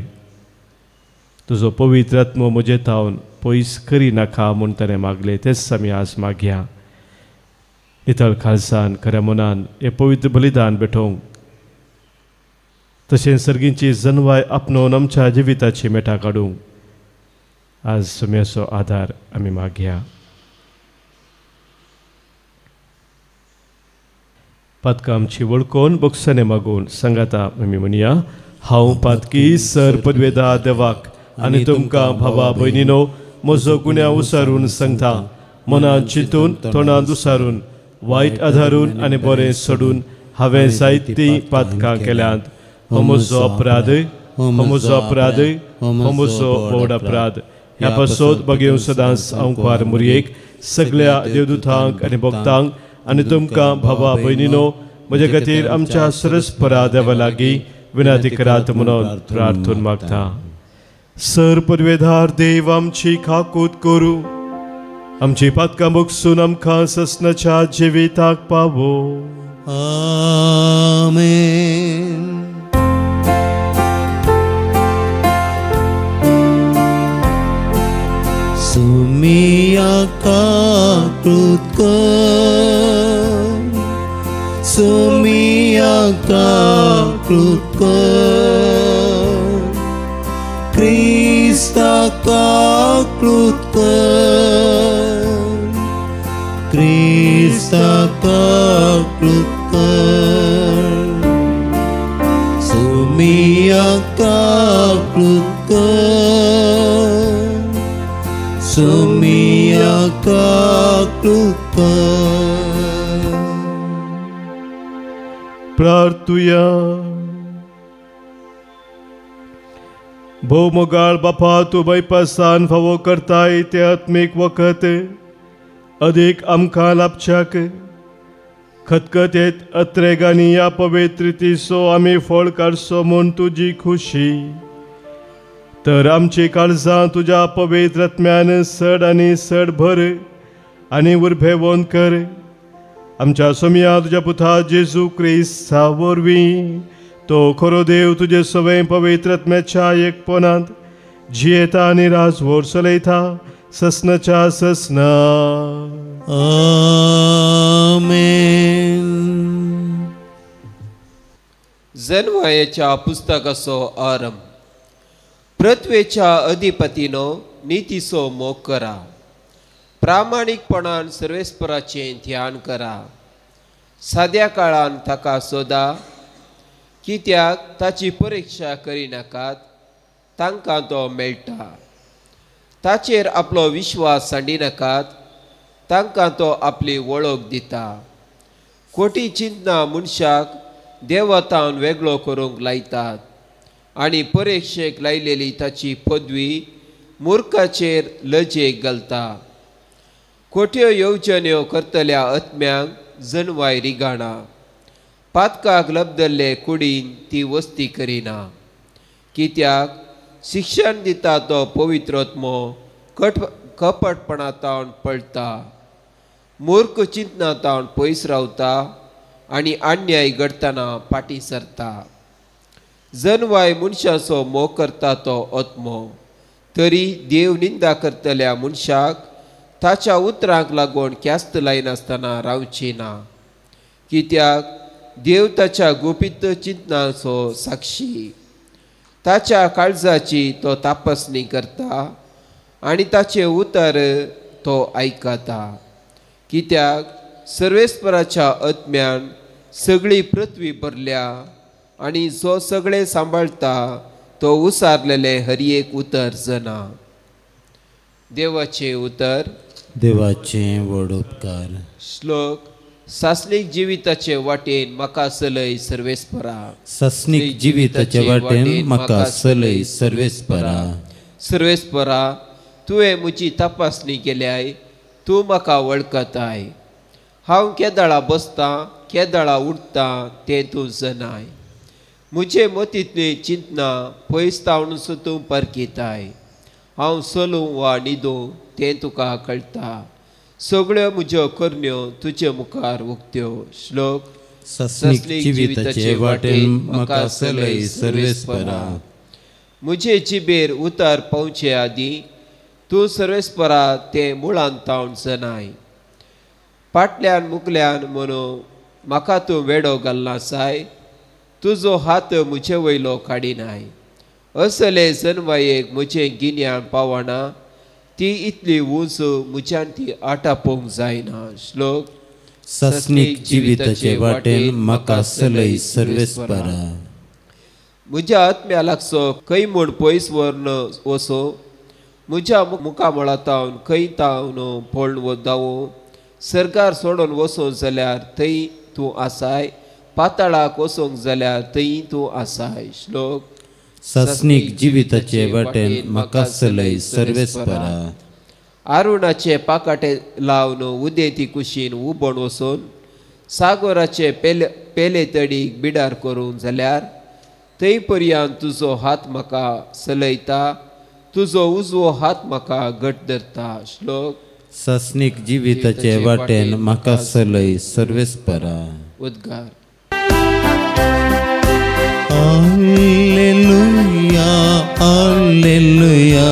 तुजो पवित्र आत्मो म्हजे तावन पयस करिनाका म्हूण ताणें मागलें. तेच आमी आज मागया नितळ खालसान खऱ्या मनान हें पवित्र बलिदान भेटोवंक, तशेंच सर्गींची जनवाय आपणोवन आमच्या जिविताची मेटां काडूंक आज सुम्याचो आदार आमी मागया. पातकां आमची वळखून बोगसणे मागून सांगाता आमी म्हणया, हांव पातकी सर पदवेदा देवाक आनी तुमकां भावा भयणीनो म्हजो गुन्यांव उसारून सांगता. मनान चिंतून तोंडान दुसारून वायट आधारून आनी बरें सोडून हांवें जायतीं पातकां केल्यांत. हो म्हजो अपराध, हो म्हजो अपराध, हो म्हजो व्हड अपराध. ह्या पासत बगेवन सदांच अंकवार मुरयेक सगळ्या देवदूतांक आनी भक्तांक आनी तुमकां भावा भयणीनो म्हज्या खातीर आमच्या सरस्परा देवा लागीं विनंती करात म्हणून प्रार्थून मागता. सर पदवेधार देव आमची खाकूत करूं, आमची पातकां भोगसून आमकां ससनाच्या जिविताक पावो. आमेन. सुमिया काकृत कर, सुमिया काकृत कर, क्रिस्ता काकृत कर, क्रिस्ता काकृत कर, सुमिया काकृत कर, सुमिया काकृत कर. प्रार्थुया. भोवमोगाळ बापा, तूं बायपासान फावो करताय ते आत्मीक वखत अदीक आमकां लाभच्याक खतखतेत अत्रेगांनी ह्या पवित्रतेचो आमी फळ काडचो म्हूण तुजी खुशी. तर आमची काळजां तुज्या पवित्र आत्म्यान सड आनी सड भर आनी उर्बेवंत कर. आमच्या सोमया तुज्या पुता जेजू क्रिस्ता वरवीं तो खरो देव तुजे सवय पवित्र आत्म्याच्या एकपणांत जियेता आनी राजवोर चलयता ससनाच्या ससना. आमेन. जनवायेच्या पुस्तकाचो आरंभ. पृथ्वेच्या अधिपतीनो नितीचो मोग करा, प्रामाणीकपणान सर्वेस्पराचें ध्यान करा. साद्या काळान ताका सोदा, कित्याक ताची परिक्षा करिनाकात, तांकां तो मेळटा. ताचेर आपलो विश्वास सांडिनाकात, तांकां तो आपली वळख दिता. खोटी चिंतना मनशाक देवतान वेगळो करूंक लायतात आनी परिक्षेक लायलेली ताची पदवी मुर्खाचेर लजेक घालता. खोट्यो येवजण्यो करतल्या आत्म्यांक जनवाय रिगाणा, पातकाक लबदल्ले कुडीन ती वस्ती करिना. कित्याक शिक्षण दिता तो पवित्र आत्मो कपटपणा तावन पळटा, मूर्ख चिंतना तावन पयस रावता आनी अन्याय घडटना फाटीं सरता. जनवाय मनशाचो मोग करता तो आत्मो, तरी देव निंदा करतल्या मनशाक ताच्या उतरांक लागून ख्यास्त लायनासतना रावची ना. कित्याक देव ताच्या गुपीत चिंतनाचो साक्षी, ताच्या काळजाची तो तपासणी करता आनी ताचें उतर तो आयकता. कित्याक सर्वेस्पराच्या आत्म्यान सगळी पृथ्वी भरल्या आनी जो सगळें सांबाळटा तो उसारलेलें हर एक उतर जना. देवाचें उतर. देवाचें व्हड उपकार. श्लोक. सासणीक जिविताचे वाटेन म्हाका चलय सर्वेस्परा. सासणीक जिविताचे वाटेन म्हाका चलय सर्वेस्परा. सर्वेस्परा, तुवें म्हजी तपासणी केल्याय, तूं म्हाका वळखताय. हांव केदळा बसतां केदळा उठतां तें तूं जनाय. म्हजे मतींतली चिंतना पयस तावन तूं परखिताय. हांव चलूं वा न्हिदूं तें तुका कळटा. सगळ्यो म्हज्यो करण्यो तुजे मुखार उक्त्यो. श्लोक. सासणीक जिविताचे वाटेन म्हाका चलय सर्वेस्परा. म्हजे जिबेर उतर पावचे आदीं तूं सर्वेस्परा तें मुळांत तावन जनाय. फाटल्यान मुकल्यान म्हणून म्हाका तूं वेडो घालना साय, तुजो हात म्हजे वयलो काडिनाय. असले जनवायेक म्हजें गिन्यान पावना, ती इतली उंच म्हज्यान ती आटापोवंक जायना. श्लोक. सासणीक जिविताचे वाटेन म्हाका चलय सर्वेस्परा. म्हज्या आत्म्या लागचो खंय म्हूण पयस व्हरून वचो म्हज्या मुखामळा तावन खंय तावन पळोवन वतावो. सरकार सोडून वचूंक जाल्यार थंय तूं आसाय, पाताळाक वचूंक जाल्यार थंय तूं आसाय. श्लोक. सासणीक जिविताचे वाटेन म्हाका चलय सर्वेस्परा. आरुणाचे पाकाटे लावन उदेंती कुशीन उबण वचून सागोराचे पेले तडीक बिडार करूंक जाल्यार थंय पर्यंत तुजो हात म्हाका चलयता, तुजो उजवो हात म्हाका घट धरता. श्लोक. सासणीक जिविताचे वाटेन म्हाका चलय सर्वेस्परा. उद्गार. Alleluia, alleluia,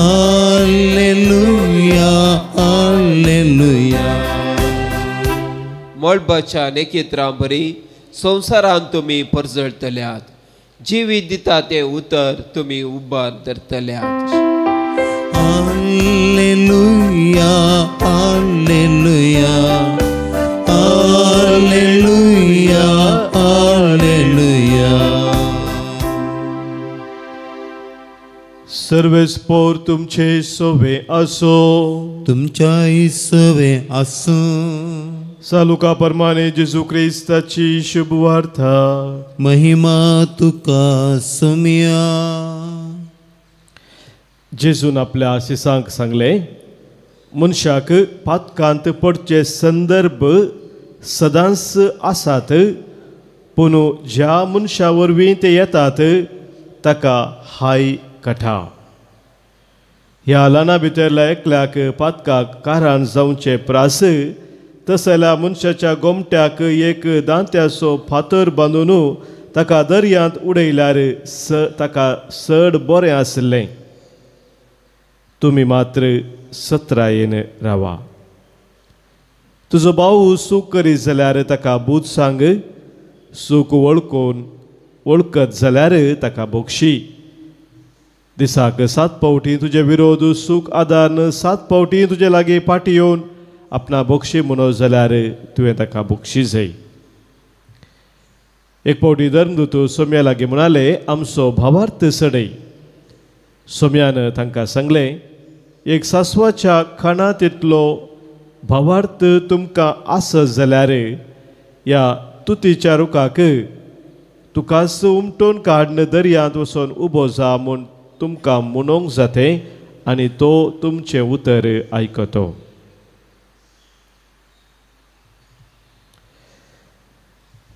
alleluia, alleluia. मळबाच्या नेकेत्रां बरी संवसारांत तुमी परजळटल्यात, जिवीत दिता तें उतर तुमी उबार धरतल्यात. Alleluia, alleluia, alleluia, alleluia. सर्वेस्पोर तुमचे सोवे असो, तुमच्याय सोवे आसूं. सालुका परमाने जेजू क्रिस्ताची शुभ वार्ता. महिमा तुका सोम्या. जेजून आपल्या शिसांक सांगले, मनशाक पातकांत पडचे संदर्भ सदांच आसात, पूण ज्या मनशा वरवीं ते येतात ताका हाय कठा. ह्या ल्हाना भितरल्या एकल्याक पातकाक कारण जावचे प्रास तसल्या मनशाच्या गोमट्याक एक दांत्याचो फातर बांदून ताका दर्यांत उडयल्यार ताका चड बरें आसलें. तुमी मात्र सत्रायेन रावा. तुजो भाव चूक करीत जाल्यार ताका बूद सांग, चूक वळखत जाल्यार ताका बोगशी. दिसाक 7 फावटी तुजे विरोध चूक आदार 7 फावटी तुजे लागीं फाटी येवन आपणा बोगशी म्हणो जाल्यार तुवें ताका बोगशी जाय. एक फावटी धर्मदूत सोम्या लागीं म्हणाले, आमचो भावार्थ सडय. सोम्यान तांकां सांगलें, एक सासवाच्या खाणा तितलो भावार्थ तुमकां आसत जाल्यार ह्या तुतीच्या रुखाक तुकाच उमटून काडून दर्यांत वचून उबो जा म्हूण तुमकां म्हणूंक जातें आनी तो तुमचें उतर आयकतो.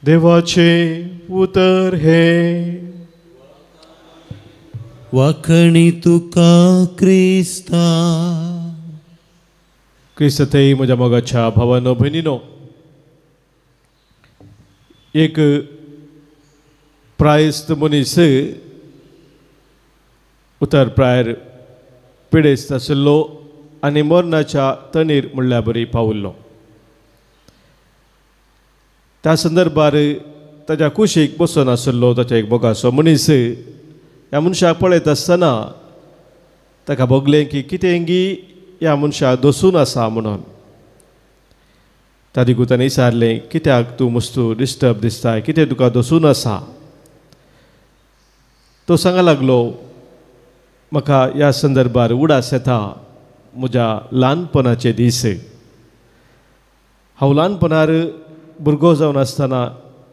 देवाचें उतर हें. वाखणी तुका क्रिस्ता. क्रिस्तथंय म्हज्या मोगाच्या भावानो भयणीनो, एक प्रायस्त मनीस उतर प्रायर पिडेस्त आशिल्लो आनी मरणाच्या तणीर म्हणल्यार बरी पाविल्लो. त्या संदर्भार ताच्या कुशीक बसून आशिल्लो ताच्या एक मोगाचो मनीस ह्या मनशाक पळयत आसतना ताका भोगलें की कितेंगी ह्या मनशाक दसून आसा म्हणून. त्या दिकू ताणें विचारलें, कित्याक तूं मस्तू डिस्टर्ब दिसता, कितें तुका दसून आसा? तो सांगा लागलो, म्हाका ह्या संदर्भार उडास येता म्हज्या ल्हानपणाचे दीस. हांव ल्हानपणार भुरगो जावन आसतना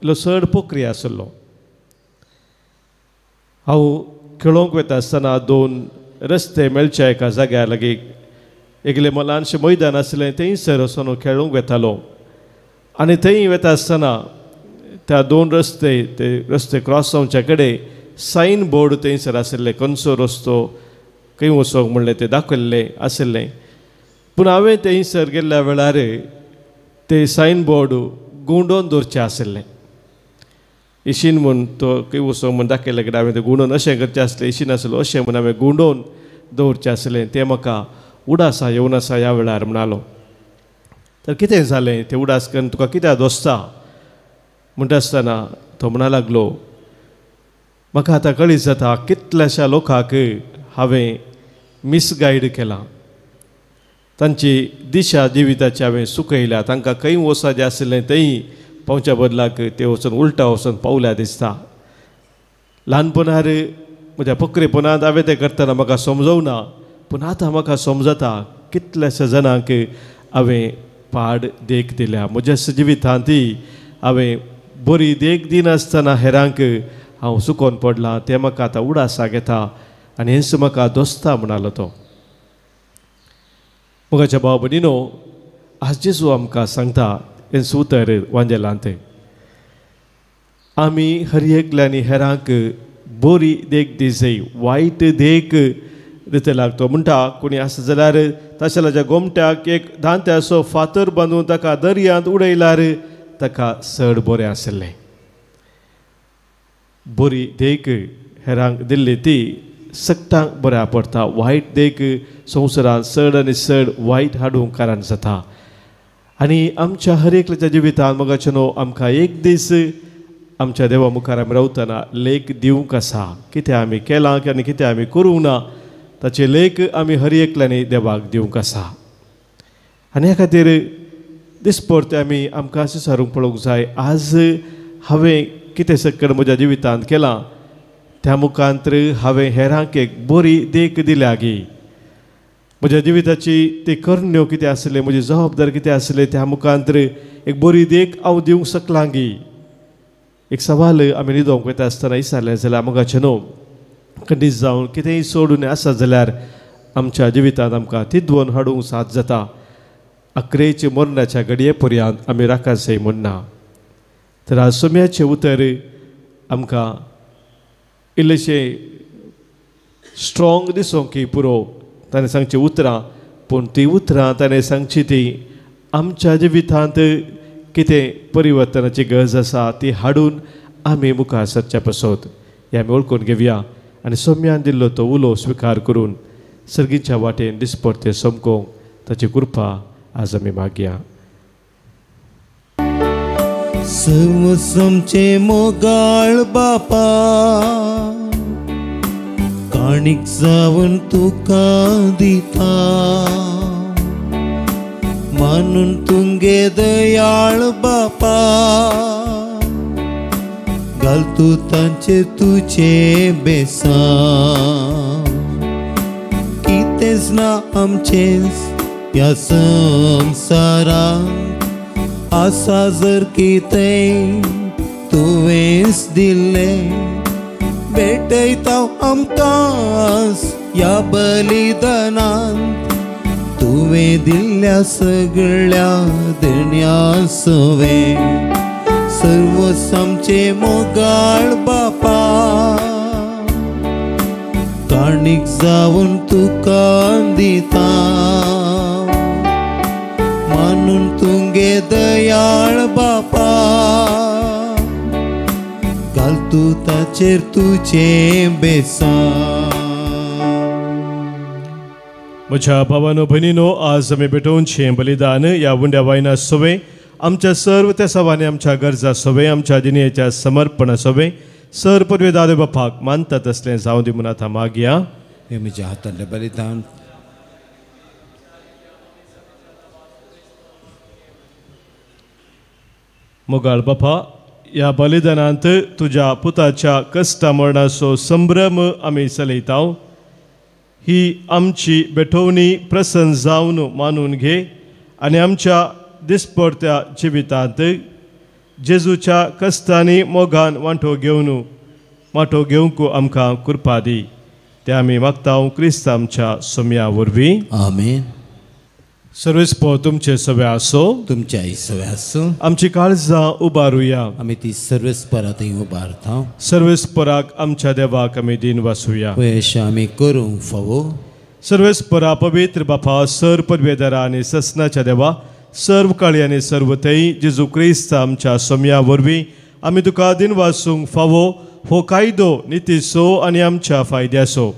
इल्लो चड पोकरी आशिल्लो. हांव खेळोंक वता आसतना 2 रस्ते मेळच्या एका जाग्यार लागीं एकलें ल्हानशें मैदान आसलें, थंयसर वचून खेळूंक वेतालो. आनी थंय वता आसतना त्या 2 रस्ते ते रस्ते क्रॉस जावच्या कडेन सायन बोर्ड थंयसर आशिल्ले, खंयचो रस्तो खंय वचोंक म्हणलें तें दाखयल्लें आशिल्लें. पूण हांवें थंयसर गेल्ल्या वेळार ते सायन बोर्ड गुंडोवन दवरचें आशिल्लें. इशीन म्हूण तो खंय वचोंक म्हूण दाखयल्ले कडेन हांवें तें गुंडोवन अशें करचें आसलें, इशीन आसलो अशें म्हूण हांवें गुंडोवन दवरचें आसलें. तें म्हाका उडासा येवन आसा ह्या वेळार म्हणालो. तर कितें जालें तें उडास करून तुका कित्याक दोसता म्हणटा आसतना तो म्हणा लागलो, म्हाका आतां कळीत जाता कितल्याश्या लोकांक हांवें मिसगायड केलां, तांची दिशा जिविताची हांवें चुकयल्या, तांकां खंय वचपाचें आशिल्लें थंय पावच्या बदलाक ते वचून उल्टा वचून पावल्या दिसता. ल्हानपणार म्हज्या पोकरेपणांत हांवें तें करतना म्हाका समजोवना, पूण आतां म्हाका समजता कितल्याश्या जाणांक हांवें पाड देख दिल्या. म्हज्या जिवितांत हांवें बरी देख दिनासतना हेरांक हांव सुकोन पडलां, तें म्हाका आतां उडासाक येता आनी हेंच म्हाका दोस्ता म्हणालो तो. मोगाच्या भाव भयणीनो, आज जेजू आमकां सांगता हेंच उतर वांजेलांत, आमी हर एकल्यांनी हेरांक बरी देख दिसय, वायट देख दितल्याक. तो म्हणटा कोणी आसा जाल्यार ताशेलाच्या गोमट्याक एक दांत्याचो फातर बांदून ताका दर्यांत उडयल्यार ताका चड बरें आसलें. बरी देख हेरांक दिल्ली ती सगटांक बऱ्या पडटा, वायट देख संवसारांत चड आनी चड वायट हाडूंक कारण जाता. आनी आमच्या हर एकल्याच्या जिवितांत मोगाचें न्हू आमकां एक दीस आमच्या देवा मुखार आमी रावतना लेख दिवंक आसा, कितें आमी केलां आनी कितें आमी करूंक ना ताचे लेख आमी हर एकल्यांनी देवाक दिवंक आसा. आनी ह्या खातीर दिसपडते आमी आमकां अशें सारूंक पळोवंक जाय, आज हांवें कितें सकल म्हज्या जिवितांत केलां त्या मुखांत हांवें हेरांक एक बरी देख दिल्या गी, म्हज्या जिविताची ती करण्यो कितें आसले, म्हजी जबाबदारी कितें आसले त्या मुखांत एक बरी देख हांव दिवंक शकलां गी. एक सवाल आमी न्हिदोंक वयता आसतना विचारलें जाल्यार मोगाचें न्हू खंडीत जावन कितेंय सोडून आसा जाल्यार आमच्या जिवितांत आमकां तिद्वन हाडूंक साथ जाता. अकरेचे मरणाच्या घडये पर्यंत आमी राखासय म्हणना. तर आज सोम्याचें उतर आमकां इल्लेशें स्ट्रोंग दिसोंक की पुरो ताणें सांगची उतरां, पूण ती उतरां ताणें सांगची ती आमच्या जिवितांत कितें परिवर्तनाची गरज आसा ती हाडून आमी मुखार सरच्या पासत हें आमी वळखून घेवया आनी सोम्यान दिल्लो तो उलो स्विकार करून सर्गीच्या वाटेन दिसपडते समकोंक ताची कृपा आज आमी मागया. सर्वसमचे मोगाळ बापा, काणीक जावन तुका दिता, मानून तुंगे दयाळ बापा, घाल तूं तांचेर तुजे बेसांव. कितेंच ना आमचेंच ह्या संवसारांत, आसा जर कितें तुवेंच दिल्लें, भेटयता आमकां ह्या बलिदानांत, तुवें दिल्ल्या सगळ्या देण्या सवें. सर्वस्व आमचे मोगाळ बापा, काणीक जावन तुका दिता, मानून तुंगे दयाळ बापा, घाल तूं ताचेर तुजें बेसांव. म्हज्या भावानो भयणीनो, आज आमी भेटोवचें बलिदान ह्या उंड्या वायना सवें आमच्या सर्व त्या सवांनी आमच्या गरजा सवें आमच्या जिणेच्या समर्पणा सवें सर पदवे दादे बापाक मानता तसलें जावं दी म्हूण आतां मागया. हे म्हज्या हातांतलें बलिदान मोगाळ बापा, ह्या बलिदानांत तुज्या पुताच्या कश्टा मरणाचो संभ्रम आमी चलयता. ही आमची भेटवणी प्रसन्न जावन मानून घे आनी आमच्या दिसपडत्या जिवितांत जेजूच्या कश्टांनी मोगान वांटो घेवन वांटो घेवंक आमकां कृपा दी. ते आमी मागता क्रिस्त आमच्या सोम्या वरवीं. आमेन. सर्वेस्पर तुमचे सवे आसो, तुमच्या सवे आसो. आमची काळजां उबारुया, आमी ती सर्वेस्परा थंय उबारता. सर्वेस्पराक आमच्या देवाक आमी दिन वासूया, अशें आमी करूंक फावो. सर्वेस्परा पवित्र बापा, सर पदवेदारा आनी ससनाच्या देवा, सर्व काळी आनी सर्व थंय जेजू क्रिस्त आमच्या सोम्या वरवीं आमी तुका दिन वासूंक फावो. हो कायदो नितीचो आनी आमच्या फायद्याचो.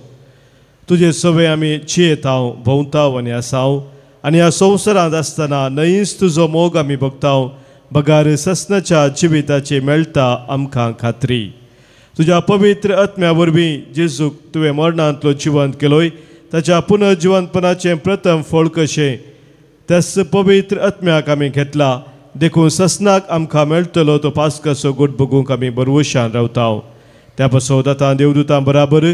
तुजे सवे आमी जियेताव, भोंवताव आनी आसाव आनी ह्या संवसारांत आसतना न्हयच तुजो मोग आमी भोगताव, बगार ससनाच्या जिविताची मेळटा आमकां खात्री. तुज्या पवित्र आत्म्या वरवीं जेजूक तुवें मरणांतलो जिवंत केलोय, ताच्या पुनर्जिवंतपणाचें प्रथम फळ कशें त्याच पवित्र आत्म्याक आमी घेतला. देखून ससनाक आमकां मेळटलो तो पास्काचो गोड भोगूंक आमी बरवशान रावताव. त्या पासत आतां देवदूतां बराबर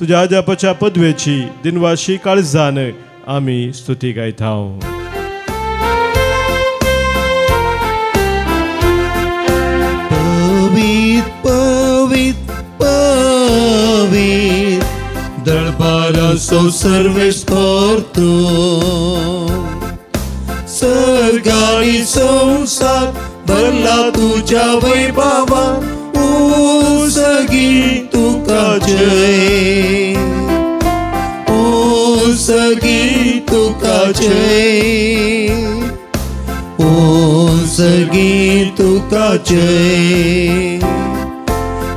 तुज्या आजापाच्या पदवेची दिनवाशी काळजान आमी स्तुती गायता. पवित्र पवित्र पवित्र दळबाराचो सर्वेस्पर तूं, सर्ग आनी संवसार भरला तुज्या वैभवान, उसगी तुका जय, उसगी तुका जय, उसगी तुका जय.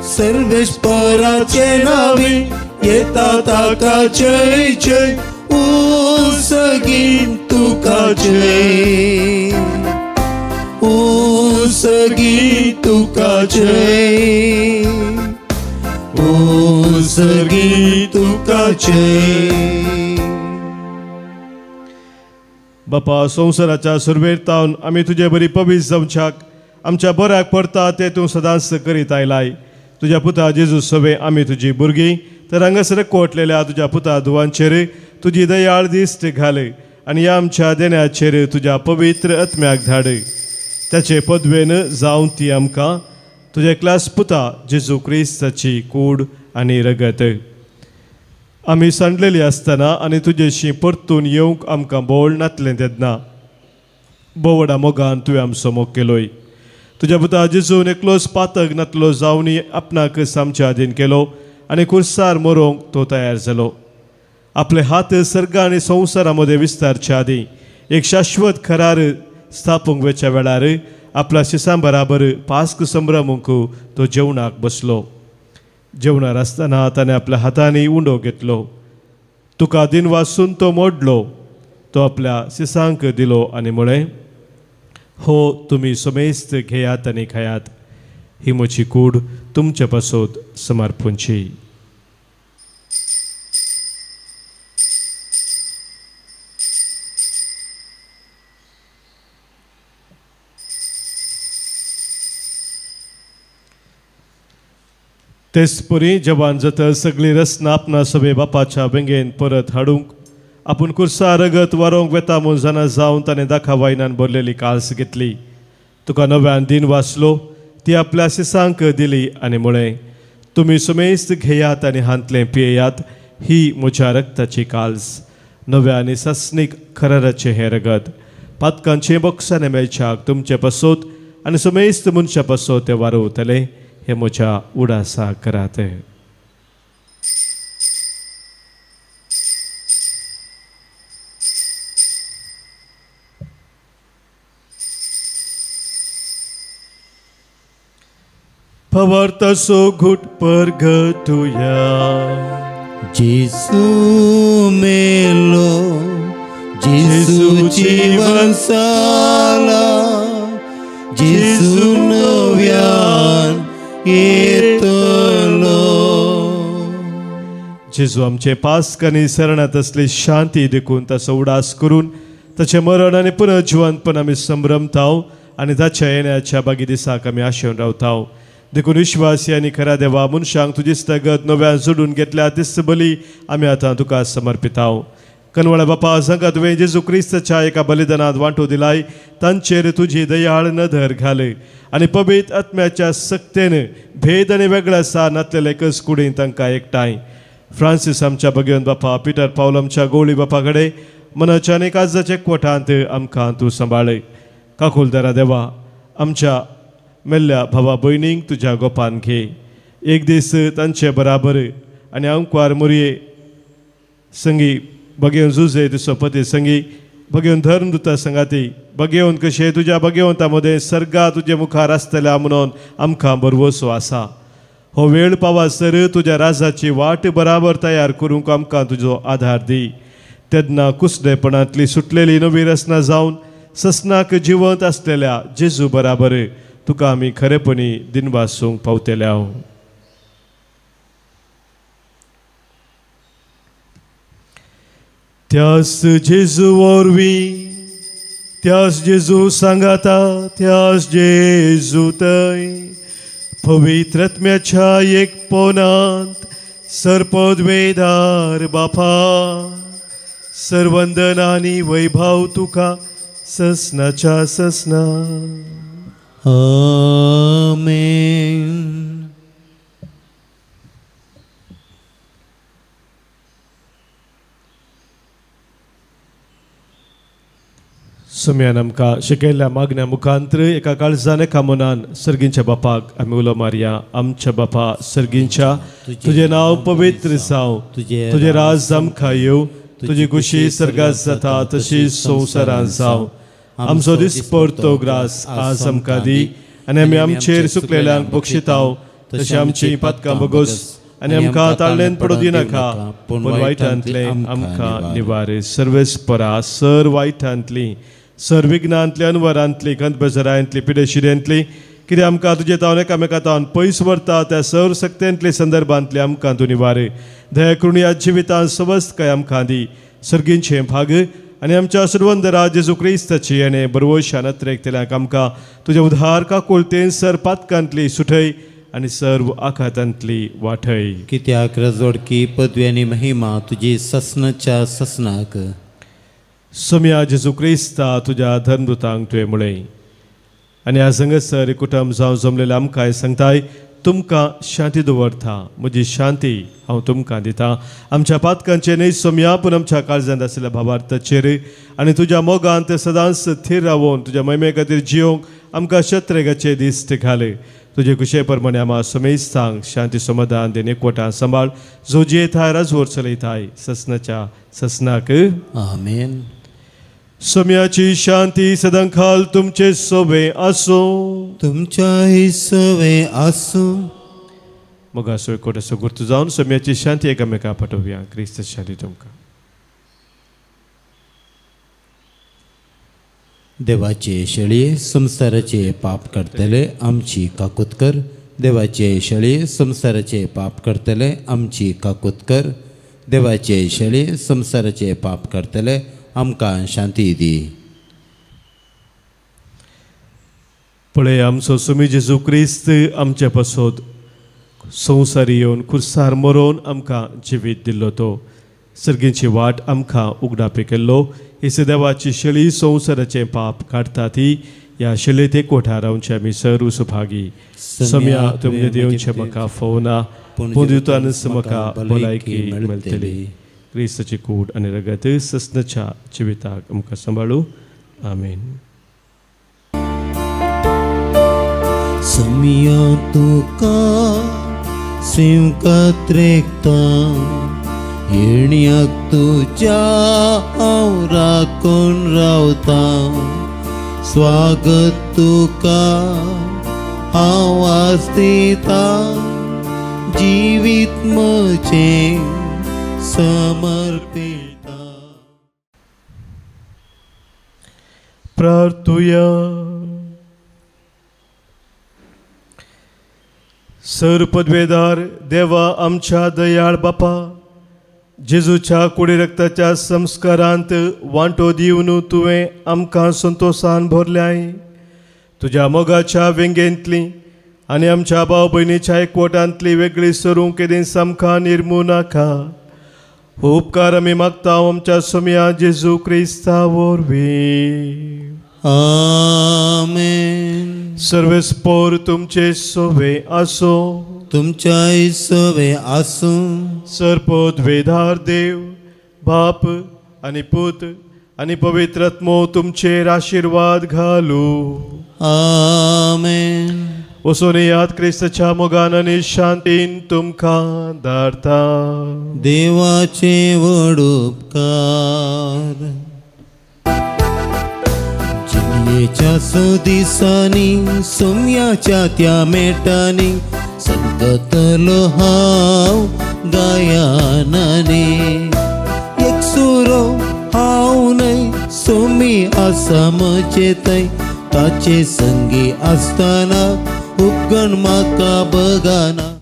सर्वेस्पराचे नांवी येता ताका जय जय, उसगी तुका जय, उसगी तुका जय, उसगी तुका जय. बापा, संवसाराच्या सुरवेर तावन आमी तुजे बरी पवित्र जावच्याक आमच्या बऱ्याक पडटा तें तूं सदांच करीत आयलाय. तुज्या पुता जेजू सवे आमी तुजी भुरगीं तर हांगासर कोटलेल्या तुज्या पुता धुवांचेर तुजी दयाळ दिश्ट घाल आनी ह्या आमच्या देण्याचेर तुज्या पवित्र आत्म्याक धाड. ताचे पदवेन जावं ती आमकां तुज्या क्लास पुता जेजू क्रिस्ताची कूड आनी रगत. आमी सांडलेली आसतना आनी तुजेशी परतून येवंक आमकां बोळ नातलें तेन्ना बोवडा मोगान तुवें आमचो मोग केलोय. तुज्या पुता जेजून एकलोच पातक नातलो जावनी आपणाक आमच्या आदीन केलो आनी कुर्सार मरोंक तो तयार जालो. आपले हात सर्ग आनी संवसारा मदें विस्तारच्या आदीं एक शाश्वत खरार स्थापूंक वेच्या वेळार आपल्या शिसां बराबर पास्क संभ्रमूंक तो जेवणाक बसलो. जेवणार आसतना ताणें आपल्या हातांनी उंडो घेतलो, तुका दिन वासून तो मोडलो, तो आपल्या शिसांक दिलो आनी म्हळें, हो तुमी समेस्त घेयात आनी खायात, ही म्हजी कूड तुमचे पासत समर्पूंची. तेच परी जवान जाता सगळी रचना आपणा सगळे बापाच्या बेंगेन परत हाडूंक आपूण कुर्सा रगत वारोवंक वेता म्हूण जाणा जावन ताणें दाखा वायनान भरलेली काल्स घेतली. तुका नव्यान दिन वाचलो, ती आपल्या शिसांक दिली आनी म्हळें, तुमी सुमेस्त घेयात आनी हांतलें पियेयात, ही म्हज्या रक्ताची काल्स, नव्या आनी सासणीक खराराचें हें रगत, पातकांचें बक्षाने मेळच्याक तुमचे पासत आनी सुमेस्त मनशा पासत तें वारोवतलें, हे म्हज्या उडासा करात. फवारतासो घुट परगटुया. जेसू मेलो, जेसू जीवन साला, जेसू नव्यान येतलो. जेजू आमचे पास्क आनी सरणांत असली शांती देखून ताचो उडास करून ताचें मरण आनी पुनर्जिवंतपण आमी संभ्रमताव आनी ताच्या येण्याच्या बागी दिसाक आमी आशेवन रावताव. देखून विश्वासी आनी खऱ्या देवा मनशांक तुजी स्थगत नव्यान जोडून घेतल्या तीच बली आमी आतां तुका समर्पिताव. कनवळ्या बापा, जांकां तुवें जेजू क्रिस्ताच्या एका बलिदानांत वांटो दिलाय तांचेर तुजी दयाळ नदर घाल आनी पवित्र आत्म्याच्या सक्तेन भेद आनी वेगळ्या सार नातलेले एकच कुडीन तांकां एकठांय. फ्रांसीस आमच्या भगवंत बापा, पिटर पावल आमच्या गोवळी बापा कडेन मनाच्या आनी काळजाच्या एकवटांत आमकां तूं सांबाळ. काकुलदारा देवा, आमच्या मेल्ल्या भावा भयणींक तुज्या गोपान घे, एक दीस तांचे बराबर आनी आंकवार मोरये संगी बगेवन जुजे तुजो पती संगी बगेवन धर्म दुता संगाती बगेवन कशें तुज्या बगेवंता मदें सर्गा तुजे मुखार आसतल्या म्हणून आमकां भरवसो आसा. हो वेळ पावासर तुज्या राजाची वाट बराबर तयार करूंक आमकां तुजो आधार दी. तेन्ना कुसडेपणांतली सुटलेली नवी रचना जावन ससनाक जिवंत आसलेल्या जेजू बराबर तुका आमी खरेपणी दिनवासूंक पावतल्या. त्यास जेजू वरवीं, त्यास जेजू सांगाता, त्यास जेजू थंय पवित्र आत्म्याच्या एक पोनांत सर्पद्वेदार बापा सर्वंदन आनी वैभव तुका ससनाच्या ससना. आमेन. सम्यान आमकां शिकयल्ल्या मागण्या मुखांत्र एका काळजान एका मनान सर्गींच्या बापाक आमी उलो मारया. आमच्या बापा सर्गींच्या, तुजें नांव पवित्र जावं, तुजें राज आमकां येवं, तुजी खुशी सर्गात जाता तशी संवसारांत जावं. आमचो दिसपडतो ग्रास आज आमकां दी आनी आमी आमचेर सुकलेल्यांक बक्षिताव तशें आमची पातकां बगोस आनी आमकां ताळ्ळेन पडूं दिनाका, पूण वायटांतलें आमकां निवार. सर्वेस्परा सर वायटांतली, सर विघ्नांतली, अनवरांतली, गंतबजरांतली, पिडेशिरेंतली, कितें आमकां तुजे तावन एकामेका तावन पयस व्हरता त्या सर सक्तेंतले संदर्भांतले आमकां तूं निवार. दया करून ह्या जिवितांत सवस्तकाय आमकां दी. सर्गींचें भाग आनी आमच्या सर्वंदरा जेजू क्रिस्ताची आनी बरवशान अत्रेकतल्यांक आमकां तुज्या उद्धार काकुळतेन सर पातकांतली सुठय आनी सर्व आघातांतली वाठय. कित्याक रजोडकी पदवी आनी महिमा तुजी ससनाच्या ससनाक. सम्या जेजू क्रिस्ता तुज्या धर्मदूतांक तुवें म्हळें आनी ह्या संगसर कुटुंब जावं जमलेलें आमकां सांगताय, तुमकां शांती दवरता, म्हजी शांती हांव तुमकां दिता. आमच्या पातकांचेर न्हय सोम्या, पूण आमच्या काळजांत आशिल्ल्या भावार्थाचेर आनी तुज्या मोगान ते सदांच थीर रावोवन तुज्या महिमे खातीर जियोंक आमकां शत्रेगाचे दीस घाले. तुजे कुशे प्रमाणे आमा समेस्तांक शांती समाधान देणे एकवटान सांबाळ, जो जियेताय राजवट चलयताय ससनाच्या ससनाक. आमेन. सम्याची शांती सदांकाल तुमचे सोबे आसूं, तुमच्याही सवे आसूं. मोगाचो एकवटाचो गुर्त जावन सम्याची शांती एकामेका पाठोवया. क्रिस्त शांती तुमकां. देवाचे शेळये संवसाराचे पाप करतले आमची काकूत कर. देवाचे शेळये संवसाराचे पाप करतले आमची काकूत कर. देवाचे शेळये संवसाराचे पाप करतले आमकां शांती दी. पळय आमचो स्वामी जेजू क्रिस्त आमचे पासत संवसारी येवन खुर्सार मरोवन आमकां जिवीत दिल्लो, तो सर्गींची वाट आमकां उगडापी केल्लो. ही देवाची शेळी संवसाराचें पाप काडटा ती ह्या शेळयेत एकवटा रावचे आमी सर्व सुभागी. सम्या तुमचे देवचे म्हाका फोवना, पूण दिवतानच म्हाका भलायकी मेळटली. क्रिस्ताची कूड आनी रगत ससनाच्या जिविताक आमकां सांबाळू. आमेन. सम्या तुका सेवकात रेखता, येण्याक तुज्या हांव राखून रावता. स्वागत तुका हांव आज दिता, जिवीत म्हजें समर्पिता. प्रार्थुया. सर पदवेदार देवा आमच्या दयाळ बापा, जेजूच्या कुडी रक्ताच्या संस्कारांत वांटो दिवन तुवें आमकां संतोशान भरल्याय. तुज्या मोगाच्या वेंगेंतली आनी आमच्या भाव भयणीच्या एकवटांतली वेगळी सरूंक केदीं आमकां निर्मू नाका. हो उपकार आमी मागता आमच्या सोम्या जेजू क्रिस्ता वरवीं. आमेन. सर्वेस्पोर तुमचे सोवे आसो, तुमच्याय सोवे आसूं. सर्पद्वेधार देव बाप आनी पूत आनी पवित्र आत्मो तुमचेर आशिर्वाद घालू. आमेन. वचून याद क्रिस्ताच्या मोगान आनी शांतीन तुमकां धाडता. देवाचे व्हड उपकार. जिणेच्या स दिसांनी सोम्याच्या त्या मेटांनी संगतलो हांव गायनांनी. एक सुरो हांव न्हय सोमी आसा म्हजे थंय, ताचे संगी आसतना उपगण म्हाका बगाना.